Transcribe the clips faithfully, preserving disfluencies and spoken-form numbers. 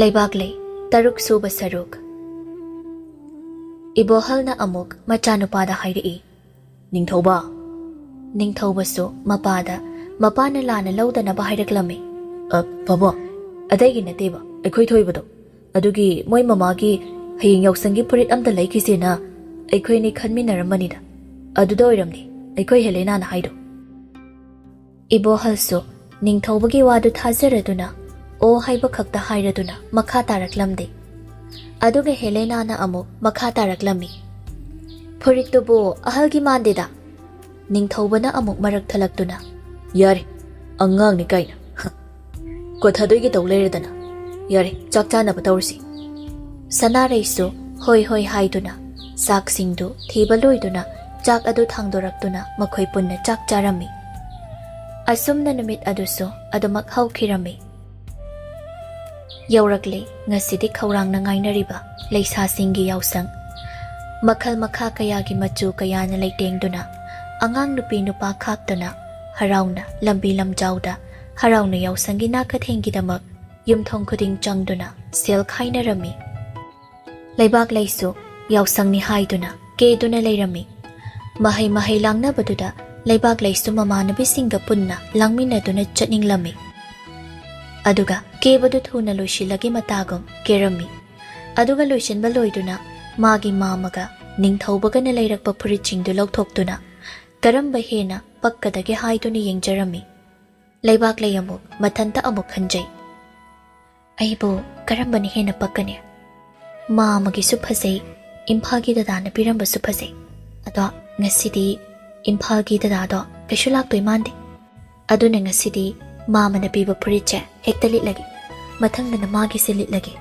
ꯂꯩꯕꯥꯛꯂꯩ, ꯇꯔꯨꯛ ꯁꯨꯕ ꯁꯔꯨꯛ꯫ ꯏꯕꯣꯍꯜꯅ ꯑꯃꯨꯛ ꯃꯆꯥꯅꯨꯄꯥꯗ ꯍꯥꯏꯔꯛꯏ, "ꯅꯤꯡꯊꯧꯕ!" ꯅꯤꯡꯊꯧꯕꯁꯨ ꯃꯄꯥꯗ ꯃꯄꯥꯅ ꯂꯥꯟꯅ ꯂꯧꯗꯅꯕ ꯍꯥꯏꯔꯛꯂꯝꯃꯤ꯫ "ꯑ, ꯄꯥꯕꯨꯡ, ꯑꯇꯩꯒꯤ ꯅꯠꯇꯦꯕ, ꯑꯩꯈꯣꯏ ꯊꯣꯏꯕꯗꯣ꯫ ꯑꯗꯨꯒꯤ ꯃꯣꯏ ꯃꯃꯥꯒꯤ ꯍꯌꯦꯡ ꯌꯥꯎꯁꯪꯒꯤ ꯐꯨꯔꯤꯠ ꯑꯝꯇ ꯂꯩꯈꯤꯁꯦꯅ ꯑꯩꯈꯣꯏꯅꯤ ꯈꯟꯃꯤꯟꯅꯔꯝꯕꯅꯤꯗ꯫ ꯑꯗꯨꯗ ꯑꯣꯏꯔꯝꯅꯤ ꯑꯩꯈꯣꯏ ꯍꯦꯂꯦꯅꯥꯅ ꯍꯥꯏꯗꯣ꯫" ꯏꯕꯣꯍꯜꯁꯨ ꯅꯤꯡꯊꯧꯕꯒꯤ ꯋꯥꯗꯨ ꯊꯥꯖꯔꯗꯨꯅ ꯑꯣ ꯍꯥꯏꯕ ꯈꯛꯇ ꯍꯥꯏꯔꯗꯨꯅ ꯃꯈꯥ ꯇꯥꯔꯛꯂꯝꯗꯦ꯫ ꯑꯗꯨꯒ ꯍꯦꯂꯦꯅꯥꯅ ꯑꯃꯨꯛ ꯃꯈꯥ ꯇꯥꯔꯛꯂꯝꯃꯤ, "ꯐꯨꯔꯤꯠꯇꯨꯕꯨ ꯑꯍꯜꯒꯤ ꯃꯥꯟꯗꯦꯗ?" ꯅꯤꯡꯊꯧꯕꯅ ꯑꯃꯨꯛ ꯃꯔꯛ ꯊꯠꯂꯛꯇꯨꯅ, "ꯌꯥꯔꯦ, ꯑꯉꯥꯡꯅꯤ ꯀꯥꯏꯅ꯫ ꯍ, ꯀꯣꯊꯗꯣꯏꯒꯤ ꯇꯧ ꯂꯩꯔꯗꯅ꯫ ꯌꯥꯔꯦ, ꯆꯥꯛ ꯆꯥꯅꯕ ꯇꯧꯔꯁꯤ꯫" ꯁꯅꯥꯔꯩꯁꯨ ꯍꯣꯏ ꯍꯣꯏ ꯍꯥꯏꯗꯨꯅ ꯆꯥꯛꯁꯤꯡꯗꯨ ꯊꯤꯕ ꯂꯣꯏꯗꯨꯅ ꯆꯥꯛ ꯑꯗꯨ ꯊꯥꯡꯗꯣꯔꯛꯇꯨꯅ ꯃꯈꯣꯏ ꯄꯨꯟꯅ ꯆꯥꯛ ꯆꯥꯔꯝꯃꯤ꯫ ꯑꯁꯨꯝꯅ ꯅꯨꯃꯤꯠ ꯑꯗꯨꯁꯨ ꯑꯗꯨꯃꯛ ꯍꯧꯈꯤꯔꯝꯃꯤ꯫ ꯌꯧꯔꯛꯂꯦ ꯉꯁꯤꯗꯤ ꯈꯧꯔꯥꯡꯅ ꯉꯥꯏꯅꯔꯤꯕ ꯂꯩꯁꯥꯁꯤꯡꯒꯤ ꯌꯥꯎꯁꯪ꯫ ꯃꯈꯜ ꯃꯈꯥ ꯀꯌꯥꯒꯤ ꯃꯆꯨ ꯀꯌꯥꯅ ꯂꯩꯇꯦꯡꯗꯨꯅ, ꯑꯉꯥꯡ ꯅꯨꯄꯤ ꯅꯨꯄꯥ ꯈꯥꯛꯇꯅ ꯍꯔꯥꯎꯅ ꯂꯝꯕꯤ ꯂꯝꯖꯥꯎꯗ ꯍꯔꯥꯎꯅ ꯌꯥꯎꯁꯪꯒꯤ ꯅꯥꯀꯊꯦꯡꯒꯤꯗꯃꯛ ꯌꯨꯝꯊꯣꯡ ꯈꯨꯗꯤꯡ ꯆꯪꯗꯨꯅ ꯁꯦꯜ ꯈꯥꯏꯅꯔꯝꯃꯤ꯫ ꯂꯩꯕꯥꯛꯂꯩꯁꯨ ꯌꯥꯎꯁꯪꯅꯤ ꯍꯥꯏꯗꯨꯅ ꯀꯦꯗꯨꯅ ꯂꯩꯔꯝꯃꯤ꯫ ꯃꯍꯩ ꯃꯍꯩ ꯂꯥꯡꯅꯕꯗꯨꯗ ꯂꯩꯕꯥꯛꯂꯩꯁꯨ ꯃꯃꯥꯟꯅꯕꯤꯁꯤꯡꯒ ꯄꯨꯟꯅ ꯂꯥꯡꯃꯤꯟꯅꯗꯨꯅ ꯆꯠꯅꯤꯡꯂꯝꯃꯤ꯫ ꯑꯗꯨꯒ ꯀꯦꯕꯗꯨ ꯊꯨꯅ ꯂꯣꯏꯁꯤꯜꯂꯒꯦ ꯃꯇꯥꯒꯨꯝ ꯀꯦꯔꯝꯃꯤ꯫ ꯑꯗꯨꯒ ꯂꯣꯏꯁꯤꯟꯕ ꯂꯣꯏꯗꯨꯅ ꯃꯥꯒꯤ ꯃꯥꯃꯒ ꯅꯤꯡꯊꯧꯕꯒꯅ ꯂꯩꯔꯛꯄ ꯐꯨꯔꯤꯠꯁꯤꯡꯗꯨ ꯂꯧꯊꯣꯛꯇꯨꯅ ꯀꯔꯝꯕ ꯍꯦꯟꯅ ꯄꯛꯀꯗꯒꯦ ꯍꯥꯏꯗꯨꯅ ꯌꯦꯡꯖꯔꯝꯃꯤ꯫ ꯂꯩꯕꯥꯛꯂꯩ ꯑꯃꯨꯛ ꯃꯊꯟꯇ ꯑꯃꯨꯛ ꯈꯟꯖꯩ, "ꯑꯩꯕꯨ ꯀꯔꯝꯕꯅ ꯍꯦꯟꯅ ꯄꯛꯀꯅꯤ? ꯃꯥꯃꯒꯤꯁꯨ ꯐꯖꯩ, ꯏꯝꯐꯥꯜꯒꯤ ꯗꯗꯥꯅ ꯄꯤꯔꯝꯕꯁꯨ ꯐꯖꯩ꯫ ꯑꯗꯣ ꯉꯁꯤꯗꯤ ꯏꯝꯐꯥꯜꯒꯤ ꯗꯗꯥꯗꯣ ꯀꯩꯁꯨ ꯂꯥꯛꯇꯣꯏ ꯃꯥꯟꯗꯦ꯫ ꯑꯗꯨꯅ ꯉꯁꯤꯗꯤ ꯃꯥꯃꯅ ꯄꯤꯕ ꯐꯨꯔꯤꯠꯁꯦ ꯍꯦꯛꯇ ꯂꯤꯠꯂꯒꯦ꯫ ꯃꯊꯪꯗꯅ ꯃꯥꯒꯤꯁꯦ ꯂꯤꯠꯂꯒꯦ꯫"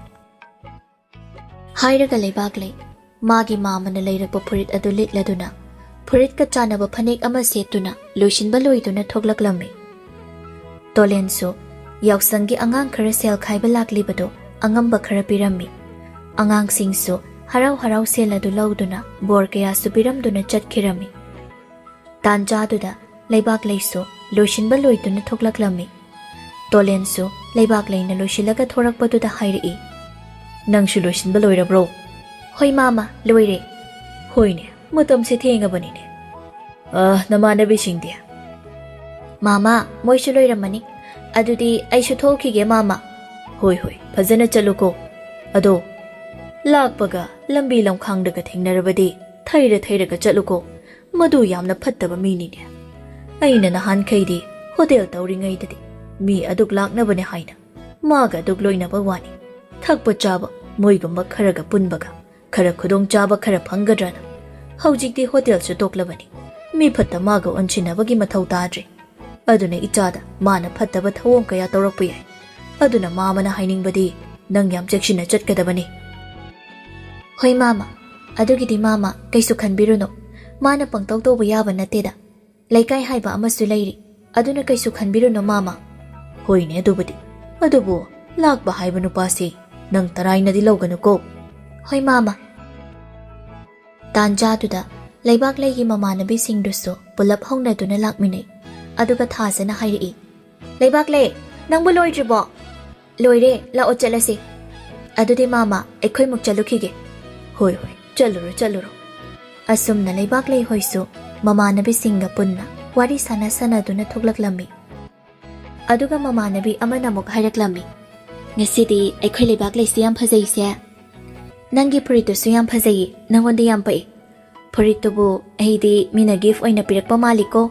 ꯍꯥꯏꯔꯒ ꯂꯩꯕꯥꯛꯂꯩ ꯃꯥꯒꯤ ꯃꯥꯃꯅ ꯂꯩꯔꯛꯄ ꯐꯨꯔꯤꯠ ꯑꯗꯨ ꯂꯤꯠꯂꯗꯨꯅ, ꯐꯨꯔꯤꯠꯀ ꯆꯥꯟꯅꯕ ꯐꯅꯦꯛ ꯑꯃ ꯁꯦꯠꯇꯨꯅ ꯂꯣꯏꯁꯤꯟꯕ ꯂꯣꯏꯗꯨꯅ ꯊꯣꯛꯂꯛꯂꯝꯃꯤ꯫ ꯇꯣꯂꯦꯟꯁꯨ ꯌꯥꯎꯁꯪꯒꯤ ꯑꯉꯥꯡ ꯈꯔ ꯁꯦꯜ ꯈꯥꯏꯕ ꯂꯥꯛꯂꯤꯕꯗꯨ ꯑꯉꯝꯕ ꯈꯔ ꯄꯤꯔꯝꯃꯤ꯫ ꯑꯉꯥꯡꯁꯤꯡꯁꯨ ꯍꯔꯥꯎ ꯍꯔꯥꯎ ꯁꯦꯜ ꯑꯗꯨ ꯂꯧꯗꯨꯅ ꯕꯣꯔ ꯀꯌꯥꯁꯨ ꯄꯤꯔꯝꯗꯨꯅ ꯆꯠꯈꯤꯔꯝꯃꯤ꯫ ꯇꯥꯟꯖꯥꯗꯨꯗ ꯂꯩꯕꯥꯛꯂꯩꯁꯨ ꯂꯣꯏꯁꯤꯟꯕ ꯂꯣꯏꯗꯨꯅ ꯊꯣꯛꯂꯛꯂꯝꯃꯤ꯫ ꯇꯣꯂꯦꯟꯁꯨ ꯂꯩꯕꯥꯛꯂꯩꯅ ꯂꯣꯏꯁꯤꯜꯂꯒ ꯊꯣꯔꯛꯄꯗꯨꯗ ꯍꯥꯏꯔꯛꯏ, "ꯅꯪꯁꯨ ꯂꯣꯏꯁꯤꯟꯕ ꯂꯣꯏꯔꯕ꯭ꯔꯣ?" "ꯍꯣꯏ ꯃꯥꯃ, ꯂꯣꯏꯔꯦ꯫" "ꯍꯣꯏꯅꯦ, ꯃꯇꯝꯁꯦ ꯊꯦꯡꯉꯕꯅꯤꯅꯦ꯫ ꯑ, ꯅꯃꯥꯟꯅꯕꯤꯁꯤꯡꯗꯤ?" "ꯃꯥꯃ, ꯃꯣꯏꯁꯨ ꯂꯣꯏꯔꯝꯃꯅꯤ꯫ ꯑꯗꯨꯗꯤ ꯑꯩꯁꯨ ꯊꯣꯛꯈꯤꯒꯦ ꯃꯥꯃ꯫" "ꯍꯣꯏ ꯍꯣꯏ, ꯐꯖꯅ ꯆꯠꯂꯨꯀꯣ꯫ ꯑꯗꯣ ꯂꯥꯛꯄꯒ ꯂꯝꯕꯤ ꯂꯝꯈꯥꯡꯗꯒ ꯊꯦꯡꯅꯔꯕꯗꯤ ꯊꯩꯔ ꯊꯩꯔꯒ ꯆꯠꯂꯨꯀꯣ꯫ ꯃꯗꯨ ꯌꯥꯝꯅ ꯐꯠꯇꯕ ꯃꯤꯅꯤꯅꯦ꯫ ꯑꯩꯅ ꯅꯍꯥꯟꯈꯩꯗꯤ ꯍꯣꯇꯦꯜ ꯇꯧꯔꯤꯉꯩꯗꯗꯤ ꯃꯤ ꯑꯗꯨꯛ ꯂꯥꯛꯅꯕꯅꯦ ꯍꯥꯏꯅ ꯃꯥꯒ ꯑꯗꯨꯛ ꯂꯣꯏꯅꯕ ꯋꯥꯅꯤ꯫ ꯊꯛꯄ ꯆꯥꯕ ꯃꯣꯏꯒꯨꯝꯕ ꯈꯔꯒ ꯄꯨꯟꯕꯒ ꯈꯔ ꯈꯨꯗꯣꯡꯆꯥꯕ ꯈꯔ ꯐꯪꯒꯗ꯭ꯔꯅ꯫ ꯍꯧꯖꯤꯛꯇꯤ ꯍꯣꯇꯦꯜꯁꯨ ꯇꯣꯛꯂꯕꯅꯤ꯫ ꯃꯤ ꯐꯠꯇ ꯃꯥꯒ ꯑꯣꯟꯁꯤꯟꯅꯕꯒꯤ ꯃꯊꯧ ꯇꯥꯗ꯭ꯔꯦ꯫ ꯑꯗꯨꯅ ꯏꯆꯥꯗ ꯃꯥꯅ ꯐꯠꯇꯕ ꯊꯧꯑꯣꯡ ꯀꯌꯥ ꯇꯧꯔꯛꯄ ꯌꯥꯏ꯫ ꯑꯗꯨꯅ ꯃꯥꯃꯅ ꯍꯥꯏꯅꯤꯡꯕꯗꯤ ꯅꯪ ꯌꯥꯝ ꯆꯦꯛꯁꯤꯟꯅ ꯆꯠꯀꯗꯕꯅꯤ꯫" "ꯍꯣꯏ ꯃꯥꯃ, ꯑꯗꯨꯒꯤꯗꯤ ꯃꯥꯃ ꯀꯩꯁꯨ ꯈꯟꯕꯤꯔꯨꯅꯨ꯫ ꯃꯥꯅ ꯄꯪꯇꯧ ꯇꯧꯕ ꯌꯥꯕ ꯅꯠꯇꯦꯗ꯫ ꯂꯩꯀꯥꯏ ꯍꯥꯏꯕ ꯑꯃꯁꯨ ꯂꯩꯔꯤ꯫ ꯑꯗꯨꯅ ꯀꯩꯁꯨ ꯈꯟꯕꯤꯔꯨꯅꯨ ꯃꯥꯃ꯫" "ꯍꯣꯏꯅꯦ ꯑꯗꯨꯕꯨꯗꯤ꯫ ꯑꯗꯨꯕꯨ ꯂꯥꯛꯄ ꯍꯥꯏꯕ ꯅꯨꯄꯥꯁꯤ ꯅꯪ ꯇꯔꯥꯏꯅꯗꯤ ꯂꯧꯒꯅꯨꯀꯣ꯫" "ꯍꯣꯏ ꯃꯥꯃ꯫" ꯇꯥꯟꯖꯥꯗꯨꯗ ꯂꯩꯕꯥꯛꯂꯩꯒꯤ ꯃꯃꯥꯟꯅꯕꯤꯁꯤꯡꯗꯨꯁꯨ ꯄꯨꯂꯞ ꯍꯧꯅꯗꯨꯅ ꯂꯥꯛꯃꯤꯟꯅꯩ꯫ ꯑꯗꯨꯒ ꯊꯥꯖꯅ ꯍꯥꯏꯔꯛꯏ, "ꯂꯩꯕꯥꯛꯂꯩ, ꯅꯪꯕꯨ ꯂꯣꯏꯗ꯭ꯔꯤꯕꯣ?" "ꯂꯣꯏꯔꯦ, ꯂꯥꯛꯑꯣ ꯆꯠꯂꯁꯤ꯫" "ꯑꯗꯨꯗꯤ ꯃꯥꯃ, ꯑꯩꯈꯣꯏꯃꯨꯛ ꯆꯠꯂꯨꯈꯤꯒꯦ꯫" "ꯍꯣꯏ ꯍꯣꯏ, ꯆꯠꯂꯨꯔꯣ ꯆꯠꯂꯨꯔꯣ꯫" ꯑꯁꯨꯝꯅ ꯂꯩꯕꯥꯛꯂꯩ ꯍꯣꯏꯁꯨ ꯃꯃꯥꯟꯅꯕꯤꯁꯤꯡꯒ ꯄꯨꯟꯅ ꯋꯥꯔꯤ ꯁꯥꯟꯅ ꯁꯥꯟꯅꯗꯨꯅ ꯊꯣꯛꯂꯛꯂꯝꯃꯤ꯫ ꯑꯗꯨꯒ ꯃꯃꯥꯟꯅꯕꯤ ꯑꯃꯅ ꯑꯃꯨꯛ ꯍꯥꯏꯔꯛꯂꯝꯃꯤ, "ꯉꯁꯤꯗꯤ ꯑꯩꯈꯣꯏ ꯂꯩꯕꯥꯛꯂꯩꯁꯤ ꯌꯥꯝ ꯐꯖꯩꯁꯦ꯫ ꯅꯪꯒꯤ ꯐꯨꯔꯤꯠꯇꯨꯁꯨ ꯌꯥꯝ ꯐꯖꯩꯌꯦ, ꯅꯪꯉꯣꯟꯗ ꯌꯥꯝ ꯄꯛꯏ꯫ ꯐꯨꯔꯤꯠꯇꯨꯕꯨ ꯑꯩꯗꯤ ꯃꯤꯅ ꯒꯤꯐ ꯑꯣꯏꯅ ꯄꯤꯔꯛꯄ ꯃꯥꯜꯂꯤꯀꯣ?"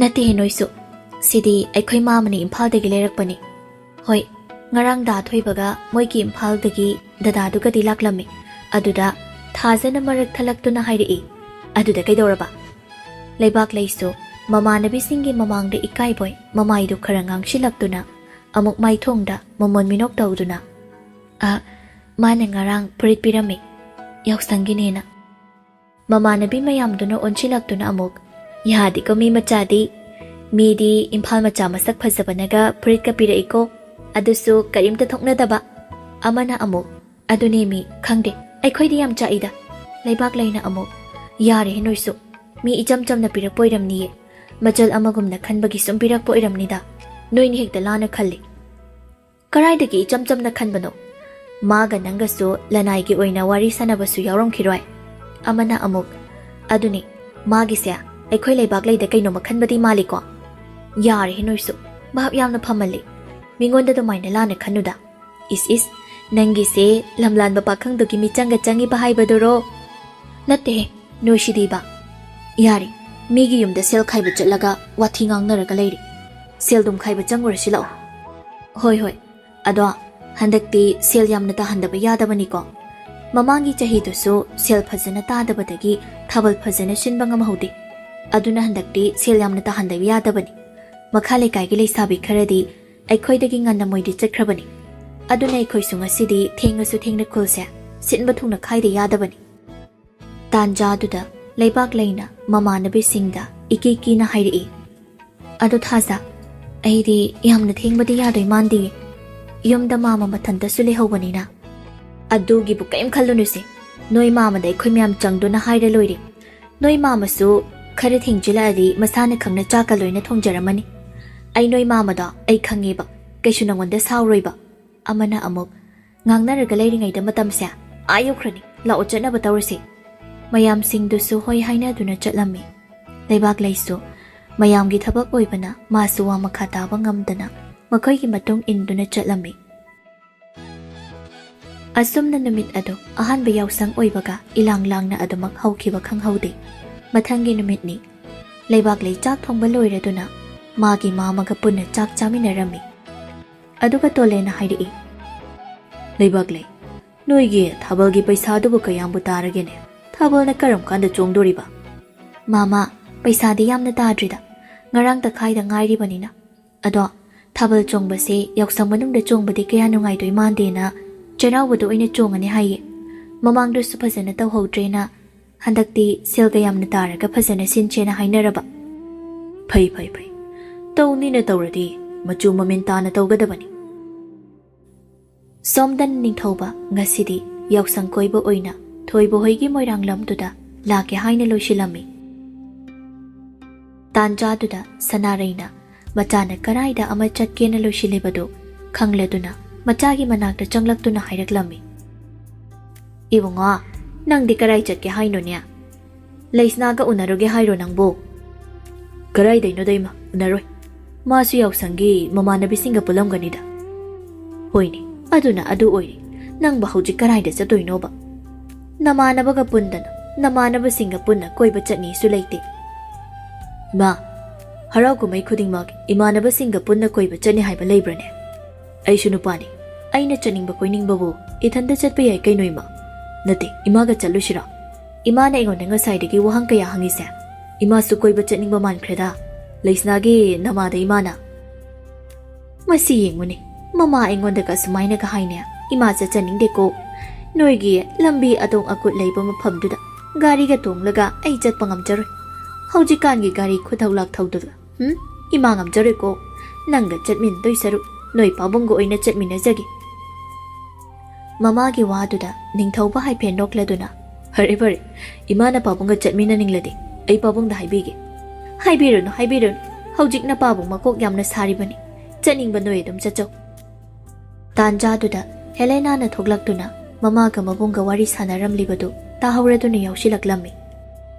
"ꯅꯠꯇꯦꯍꯦ ꯅꯣꯏꯁꯨ, ꯁꯤꯗꯤ ꯑꯩꯈꯣꯏ ꯃꯥꯃꯅ ꯏꯝꯐꯥꯜꯗꯒꯤ ꯂꯩꯔꯛꯄꯅꯤ꯫ ꯍꯣꯏ, ꯉꯔꯥꯡ ꯗꯥ ꯊꯣꯏꯕꯒ ꯃꯣꯏꯒꯤ ꯏꯝꯐꯥꯜꯗꯒꯤ ꯗꯗꯥꯗꯨꯒꯗꯤ ꯂꯥꯛꯂꯝꯃꯤ꯫ ꯑꯗꯨꯗ ꯊꯥꯖꯅ ꯃꯔꯛ ꯊꯠꯂꯛꯇꯨꯅ ꯍꯥꯏꯔꯛꯏ꯫ ꯑꯗꯨꯗ ꯀꯩꯗꯧꯔꯕ?" ꯂꯩꯕꯥꯛꯂꯩꯁꯨ ꯃꯃꯥꯟꯅꯕꯤꯁꯤꯡꯒꯤ ꯃꯃꯥꯡꯗ ꯏꯀꯥꯏꯕꯣꯏ ꯃꯃꯥꯏꯗꯨ ꯈꯔ ꯉꯥꯡꯁꯤꯜꯂꯛꯇꯨꯅ ꯑꯃꯨꯛ ꯃꯥꯏꯊꯣꯡꯗ ꯃꯃꯣꯟ ꯃꯤꯅꯣꯛ ꯇꯧꯗꯨꯅ, "ꯑ, ꯃꯥꯅ ꯉꯔꯥꯡ ꯐꯨꯔꯤꯠ ꯄꯤꯔꯝꯃꯤ, ꯌꯥꯎꯁꯪꯒꯤꯅꯦꯅ꯫" ꯃꯃꯥꯟꯅꯕꯤ ꯃꯌꯥꯝꯗꯨꯅ ꯑꯣꯟꯁꯤꯜꯂꯛꯇꯨꯅ ꯑꯃꯨꯛ, "ꯌꯥꯗꯦꯀꯣ ꯃꯤ ꯃꯆꯥꯗꯤ, ꯃꯤꯗꯤ ꯏꯝꯐꯥꯜ ꯃꯆꯥ ꯃꯁꯛ ꯐꯖꯕꯅꯒ ꯐꯨꯔꯤꯠꯀ ꯄꯤꯔꯛꯏꯀꯣ, ꯑꯗꯨꯁꯨ ꯀꯔꯤꯝꯇ ꯊꯣꯛꯅꯗꯕ꯫" ꯑꯃꯅ ꯑꯃꯨꯛ, "ꯑꯗꯨꯅꯦ ꯃꯤ, ꯈꯪꯗꯦ, ꯑꯩꯈꯣꯏꯗꯤ ꯌꯥꯝ ꯆꯥꯛꯏꯗ꯫" ꯂꯩꯕꯥꯛꯂꯩꯅ ꯑꯃꯨꯛ, "ꯌꯥꯔꯦꯍꯦ ꯅꯣꯏꯁꯨ, ꯃꯤ ꯏꯆꯝ ꯆꯝꯅ ꯄꯤꯔꯛꯄ ꯑꯣꯏꯔꯝꯅꯤꯌꯦ, ꯃꯆꯜ ꯑꯃꯒꯨꯝꯅ ꯈꯟꯕꯒꯤ ꯁꯨꯝ ꯄꯤꯔꯛꯄ ꯑꯣꯏꯔꯝꯅꯤꯗ꯫" ꯅꯣꯏꯅ ꯍꯦꯛꯇ ꯂꯥꯟꯅ ꯈꯜꯂꯤ꯫ ꯀꯔꯥꯏꯗꯒꯤ ꯏꯆꯝ ꯆꯝꯅ ꯈꯟꯕꯅꯣ? ꯃꯥꯒ ꯅꯪꯒꯁꯨ ꯂꯅꯥꯏꯒꯤ ꯑꯣꯏꯅ ꯋꯥꯔꯤ ꯁꯥꯟꯅꯕꯁꯨ ꯌꯥꯎꯔꯝꯈꯤꯔꯣꯏ꯫ ꯑꯃꯅ ꯑꯃꯨꯛ, "ꯑꯗꯨꯅꯤ, ꯃꯥꯒꯤꯁꯦ ꯑꯩꯈꯣꯏ ꯂꯩꯕꯥꯛ ꯂꯩꯗ ꯀꯩꯅꯣꯝꯃ ꯈꯟꯕꯗꯤ ꯃꯥꯜꯂꯤꯀꯣ?" ꯌꯥꯔꯦꯍꯦ ꯅꯣꯏꯁꯨ, ꯚꯥꯞ ꯌꯥꯝꯅ ꯐꯃꯜꯂꯤ꯫ ꯃꯤꯉꯣꯟꯗ ꯑꯗꯨꯃꯥꯏꯅ ꯂꯥꯟꯅ ꯈꯟꯅꯨꯗ꯫ ꯏꯁ ꯏꯁ, ꯅꯪꯒꯤꯁꯦ ꯂꯝꯂꯥꯟꯕ ꯄꯥꯈꯪꯗꯨꯒꯤ ꯃꯤꯆꯪꯒ ꯆꯪꯉꯤꯕ ꯍꯥꯏꯕꯗꯨꯔꯣ? ꯅꯠꯇꯦꯍꯦ, ꯅꯣꯏꯁꯤꯗꯤꯕ꯫ ꯌꯥꯔꯦ, ꯃꯤꯒꯤ ꯌꯨꯝꯗ ꯁꯦꯜ ꯈꯥꯏꯕ ꯆꯠꯂꯒ ꯋꯥꯊꯤ ꯉꯥꯡꯅꯔꯒ ꯂꯩꯔꯦ꯫ ꯁꯦꯜꯗꯨꯝ ꯈꯥꯏꯕ ꯆꯪꯉꯨꯔꯁꯤ ꯂꯥꯛꯑꯣ꯫ ꯍꯣꯏ ꯍꯣꯏ, ꯑꯗꯣ ꯍꯟꯗꯛꯇꯤ ꯁꯦꯜ ꯌꯥꯝꯅ ꯇꯥꯍꯟꯗꯕ ꯌꯥꯗꯕꯅꯤꯀꯣ꯫ ꯃꯃꯥꯡꯒꯤ ꯆꯍꯤꯗꯨꯁꯨ ꯁꯦꯜ ꯐꯖꯅ ꯇꯥꯗꯕꯗꯒꯤ ꯊꯥꯕꯜ ꯐꯖꯅ ꯁꯤꯟꯕ ꯉꯝꯍꯧꯗꯦ꯫ ꯑꯗꯨꯅ ꯍꯟꯗꯛꯇꯤ ꯁꯦꯜ ꯌꯥꯝꯅ ꯇꯥꯍꯟꯗꯕ ꯌꯥꯗꯕꯅꯤ꯫ ꯃꯈꯥ ꯂꯩꯀꯥꯏꯒꯤ ꯂꯩꯁꯥꯕꯤ ꯈꯔꯗꯤ ꯑꯩꯈꯣꯏꯗꯒꯤ ꯉꯟꯅ ꯃꯣꯏꯗꯤ ꯆꯠꯈ꯭ꯔꯕꯅꯤ꯫ ꯑꯗꯨꯅ ꯑꯩꯈꯣꯏꯁꯨ ꯉꯁꯤꯗꯤ ꯊꯦꯡꯉꯁꯨ ꯊꯦꯡꯅ ꯈꯨꯜꯁꯦ ꯁꯤꯟꯕ ꯊꯨꯡꯅ ꯈꯥꯏꯗ ꯌꯥꯗꯕꯅꯤ꯫ ꯇꯥꯟꯖꯥꯗꯨꯗ ꯂꯩꯕꯥꯛ ꯂꯩꯅ ꯃꯃꯥꯟꯅꯕꯤꯁꯤꯡꯗ ꯏꯀꯤ ꯀꯤꯅ ꯍꯥꯏꯔꯛꯏ, "ꯑꯗꯣ ꯊꯥꯖ, ꯑꯩꯗꯤ ꯌꯥꯝꯅ ꯊꯦꯡꯕꯗꯤ ꯌꯥꯗꯣꯏ ꯃꯥꯟꯗꯦ꯫ ꯌꯨꯝꯗ ꯃꯥꯃ ꯃꯊꯟꯇꯁꯨ ꯂꯩꯍꯧꯕꯅꯤꯅ꯫" "ꯑꯗꯨꯒꯤꯕꯨ ꯀꯔꯤꯝ ꯈꯜꯂꯨꯅꯨꯁꯦ꯫ ꯅꯣꯏ ꯃꯥꯃꯗ ꯑꯩꯈꯣꯏ ꯃꯌꯥꯝ ꯆꯪꯗꯨꯅ ꯍꯥꯏꯔ ꯂꯣꯏꯔꯦ꯫ ꯅꯣꯏ ꯃꯥꯃꯁꯨ ꯈꯔ ꯊꯦꯡꯖꯤꯜꯂꯛꯑꯗꯤ ꯃꯁꯥꯅ ꯈꯪꯅ ꯆꯥꯛꯀ ꯂꯣꯏꯅ ꯊꯣꯡꯖꯔꯝꯃꯅꯤ꯫ ꯑꯩ ꯅꯣꯏ ꯃꯥꯃꯗꯣ ꯑꯩ ꯈꯪꯉꯦꯕ, ꯀꯩꯁꯨ ꯅꯉꯣꯟꯗ ꯁꯥꯎꯔꯣꯏꯕ꯫" ꯑꯃꯅ ꯑꯃꯨꯛ, "ꯉꯥꯡꯅꯔꯒ ꯂꯩꯔꯤꯉꯩꯗ ꯃꯇꯝꯁꯦ ꯑꯥ ꯌꯧꯈ꯭ꯔꯅꯤ, ꯂꯥꯛꯑꯣ ꯆꯠꯅꯕ ꯇꯧꯔꯁꯤ꯫" ꯃꯌꯥꯝꯁꯤꯡꯗꯨꯁꯨ ꯍꯣꯏ ꯍꯥꯏꯅꯗꯨꯅ ꯆꯠꯂꯝꯃꯤ꯫ ꯂꯩꯕꯥꯛꯂꯩꯁꯨ ꯃꯌꯥꯝꯒꯤ ꯊꯕꯛ ꯑꯣꯏꯕꯅ ꯃꯥꯁꯨ ꯋꯥ ꯃꯈꯥ ꯇꯥꯕ ꯉꯝꯗꯅ ꯃꯈꯣꯏꯒꯤ ꯃꯇꯨꯡ ꯏꯟꯗꯨꯅ ꯆꯠꯂꯝꯃꯤ꯫ ꯑꯁꯨꯝꯅ ꯅꯨꯃꯤꯠ ꯑꯗꯨ ꯑꯍꯥꯟꯕ ꯌꯥꯎꯁꯪ ꯑꯣꯏꯕꯒ ꯏꯂꯥꯡ ꯂꯥꯡꯅ ꯑꯗꯨꯃꯛ ꯍꯧꯈꯤꯕ ꯈꯪꯍꯧꯗꯦ꯫ ꯃꯊꯪꯒꯤ ꯅꯨꯃꯤꯠꯅꯤ꯫ ꯂꯩꯕꯥꯛꯂꯩ ꯆꯥꯛ ꯊꯣꯡꯕ ꯂꯣꯏꯔꯗꯨꯅ ꯃꯥꯒꯤ ꯃꯥꯃꯒ ꯄꯨꯟꯅ ꯆꯥꯛ ꯆꯥꯃꯤꯟꯅꯔꯝꯃꯤ꯫ ꯑꯗꯨꯒ ꯇꯣꯂꯦꯅ ꯍꯥꯏꯔꯛꯏ, "ꯂꯩꯕꯥꯛꯂꯩ, ꯅꯣꯏꯒꯤ ꯊꯥꯕꯜꯒꯤ ꯄꯩꯁꯥꯗꯨꯕꯨ ꯀꯌꯥꯝꯕꯨ ꯇꯥꯔꯒꯦꯅꯦ? ꯊꯥꯕꯜꯅ ꯀꯔꯝ ꯀꯥꯟꯗ ꯆꯣꯡꯗꯣꯔꯤꯕ?" "ꯃꯥꯃ, ꯄꯩꯁꯥꯗꯤ ꯌꯥꯝꯅ ꯇꯥꯗ꯭ꯔꯤꯗ, ꯉꯔꯥꯡ ꯇꯈꯥꯏꯗ ꯉꯥꯏꯔꯤꯕꯅꯤꯅ꯫ ꯑꯗꯣ ꯊꯥꯕꯜ ꯆꯣꯡꯕꯁꯦ ꯌꯥꯎꯁꯪ ꯃꯅꯨꯡꯗ ꯆꯣꯡꯕꯗꯤ ꯀꯌꯥ ꯅꯨꯡꯉꯥꯏꯗꯣꯏ ꯃꯥꯟꯗꯦꯅ ꯆꯩꯔꯥꯎꯕꯗ ꯑꯣꯏꯅ ꯆꯣꯡꯉꯅꯤ ꯍꯥꯏꯌꯦ꯫ ꯃꯃꯥꯡꯗꯁꯨ ꯐꯖꯅ ꯇꯧꯍꯧꯗ꯭ꯔꯦꯅ ꯍꯟꯗꯛꯇꯤ ꯁꯦꯜꯒ ꯌꯥꯝꯅ ꯇꯥꯔꯒ ꯐꯖꯅ ꯁꯤꯟꯁꯦꯅ ꯍꯥꯏꯅꯔꯕ꯫" "ꯐꯩ, ꯐꯩ, ꯐꯩ꯫ ꯇꯧꯅꯤꯅ ꯇꯧꯔꯗꯤ ꯃꯆꯨ ꯃꯃꯦꯟ ꯇꯥꯅ ꯇꯧꯒꯗꯕꯅꯤ꯫" ꯁꯣꯝꯗꯟ ꯅꯤꯡꯊꯧꯕ ꯉꯁꯤꯗꯤ ꯌꯥꯎꯁꯪ ꯀꯣꯏꯕ ꯑꯣꯏꯅ ꯊꯣꯏꯕ ꯍꯣꯏꯒꯤ ꯃꯣꯏꯔꯥꯡ ꯂꯝꯗꯨꯗ ꯂꯥꯛꯀꯦ ꯍꯥꯏꯅ ꯂꯣꯏꯁꯤꯜꯂꯝꯃꯤ꯫ ꯇꯥꯟꯖꯥꯗꯨꯗ ꯁꯅꯥꯔꯩꯅ ꯃꯆꯥꯅ ꯀꯔꯥꯏꯗ ꯑꯃ ꯆꯠꯀꯦꯅ ꯂꯣꯏꯁꯤꯜꯂꯤꯕꯗꯨ ꯈꯪꯂꯗꯨꯅ ꯃꯆꯥꯒꯤ ꯃꯅꯥꯛꯇ ꯆꯪꯂꯛꯇꯨꯅ ꯍꯥꯏꯔꯛꯂꯝꯃꯤ꯫ "ꯏꯕꯨꯡꯉꯣ, ꯅꯪꯗꯤ ꯀꯔꯥꯏ ꯆꯠꯀꯦ ꯍꯥꯏꯅꯣꯅꯦ? ꯂꯩꯁꯅꯥꯒ ꯎꯅꯔꯨꯒꯦ ꯍꯥꯏꯔꯣ ꯅꯪꯕꯨ?" "ꯀꯔꯥꯏꯗꯩꯅꯣꯗ ꯏꯃꯥ, ꯎꯅꯔꯣꯏ꯫ ꯃꯥꯁꯨ ꯌꯥꯎꯁꯪꯒꯤ ꯃꯃꯥꯟꯅꯕꯤꯁꯤꯡꯒ ꯄꯨꯜꯂꯝꯒꯅꯤꯗ꯫" "ꯍꯣꯏꯅꯦ, ꯑꯗꯨꯅ ꯑꯗꯨ ꯑꯣꯏꯔꯦ꯫ ꯅꯪꯕꯨ ꯍꯧꯖꯤꯛ ꯀꯔꯥꯏꯗ ꯆꯠꯇꯣꯏꯅꯣꯕ? ꯅꯃꯥꯟꯅꯕꯒ ꯄꯨꯟꯗꯅ, ꯅꯃꯥꯟꯅꯕꯁꯤꯡꯒ ꯄꯨꯟꯅ ꯀꯣꯏꯕ ꯆꯠꯅꯤꯁꯨ ꯂꯩꯇꯦ꯫" "ꯏꯃꯥ, ꯍꯔꯥꯎ ꯀꯨꯝꯍꯩ ꯈꯨꯗꯤꯡꯃꯛ ꯏꯃꯥꯟꯅꯕꯁꯤꯡꯒ ꯄꯨꯟꯅ ꯀꯣꯏꯕ ꯆꯠꯅꯤ ꯍꯥꯏꯕ ꯂꯩꯕ꯭ꯔꯅꯦ? ꯑꯩꯁꯨ ꯅꯨꯄꯥꯅꯤ꯫ ꯑꯩꯅ ꯆꯠꯅꯤꯡꯕ ꯀꯣꯏꯅꯤꯡꯕꯕꯨ ꯏꯊꯟꯇ ꯆꯠꯄ ꯌꯥꯏ ꯀꯩꯅꯣ ꯏꯃꯥ꯫ ꯅꯠꯇꯦ, ꯏꯃꯥꯒ ꯆꯠꯂꯨꯁꯤꯔꯣ? ꯏꯃꯥꯅ ꯑꯩꯉꯣꯟꯗ ꯉꯁꯥꯏꯗꯒꯤ ꯋꯥꯍꯪ ꯀꯌꯥ ꯍꯪꯉꯤꯁꯦ꯫ ꯏꯃꯥꯁꯨ ꯀꯣꯏꯕ ꯆꯠꯅꯤꯡꯕ ꯃꯥꯟꯈ꯭ꯔꯦꯗ꯫ ꯂꯩꯁꯅꯥꯒꯤ ꯅꯃꯥꯗ ꯏꯃꯥꯅ꯫ ꯃꯁꯤ ꯌꯦꯡꯉꯨꯅꯦ, ꯃꯃꯥ ꯑꯩꯉꯣꯟꯗꯒ ꯑꯁꯨꯃꯥꯏꯅꯒ ꯍꯥꯏꯅꯦ꯫ ꯏꯃꯥ ꯆꯠꯆꯅꯤꯡꯗꯦꯀꯣ꯫ ꯅꯣꯏꯒꯤ ꯂꯝꯕꯤ ꯑꯗꯣꯝ ꯑꯀꯨꯠ ꯂꯩꯕ ꯃꯐꯝꯗꯨꯗ ꯒꯥꯔꯤꯒ ꯇꯣꯡꯂꯒ ꯑꯩ ꯆꯠꯄ ꯉꯝꯖꯔꯣꯏ꯫ ꯍꯧꯖꯤꯛꯀꯥꯟꯒꯤ ꯒꯥꯔꯤ ꯈꯨꯊꯧ ꯂꯥꯛꯊꯧꯗꯨꯒ꯫ ꯎꯝ? ꯏꯃꯥ ꯉꯝꯖꯔꯣꯏꯀꯣ꯫ ꯅꯪꯒ ꯆꯠꯃꯤꯟꯅꯗꯣꯏ ꯁꯔꯨꯛ ꯅꯣꯏ ꯄꯥꯕꯨꯡꯒ ꯑꯣꯏꯅ ꯆꯠꯃꯤꯟꯅꯖꯒꯦ꯫" ꯃꯃꯥꯒꯤ ꯋꯥꯗꯨꯗ ꯅꯤꯡꯊꯧꯕ ꯍꯥꯏꯐꯦꯠ ꯅꯣꯛꯂꯗꯨꯅ, "ꯐꯔꯦ, ꯐꯔꯦ, ꯏꯃꯥꯅ ꯄꯥꯕꯨꯡꯒ ꯆꯠꯃꯤꯟꯅꯅꯤꯡꯂꯗꯤ ꯑꯩ ꯄꯥꯕꯨꯡꯗ ꯍꯥꯏꯕꯤꯒꯦ꯫" "ꯍꯥꯏꯕꯤꯔꯨꯅꯨ, ꯍꯥꯏꯕꯤꯔꯨꯅꯨ꯫ ꯍꯧꯖꯤꯛ ꯅꯄꯥꯕꯨꯡ ꯃꯀꯣꯛ ꯌꯥꯝꯅ ꯁꯥꯔꯤꯕꯅꯤ꯫ ꯆꯠꯅꯤꯡꯕ ꯅꯣꯏ ꯑꯗꯨꯝ ꯆꯠꯆꯧ꯫" ꯇꯥꯟꯖꯥꯗꯨꯗ ꯍꯦꯂꯦꯅꯥꯅ ꯊꯣꯛꯂꯛꯇꯨꯅ ꯃꯃꯥꯒ ꯃꯕꯨꯡꯒ ꯋꯥꯔꯤ ꯁꯥꯟꯅꯔꯝꯂꯤꯕꯗꯨ ꯇꯥꯍꯧꯔꯗꯨꯅ ꯌꯥꯎꯁꯤꯜꯂꯛꯂꯝꯃꯤ꯫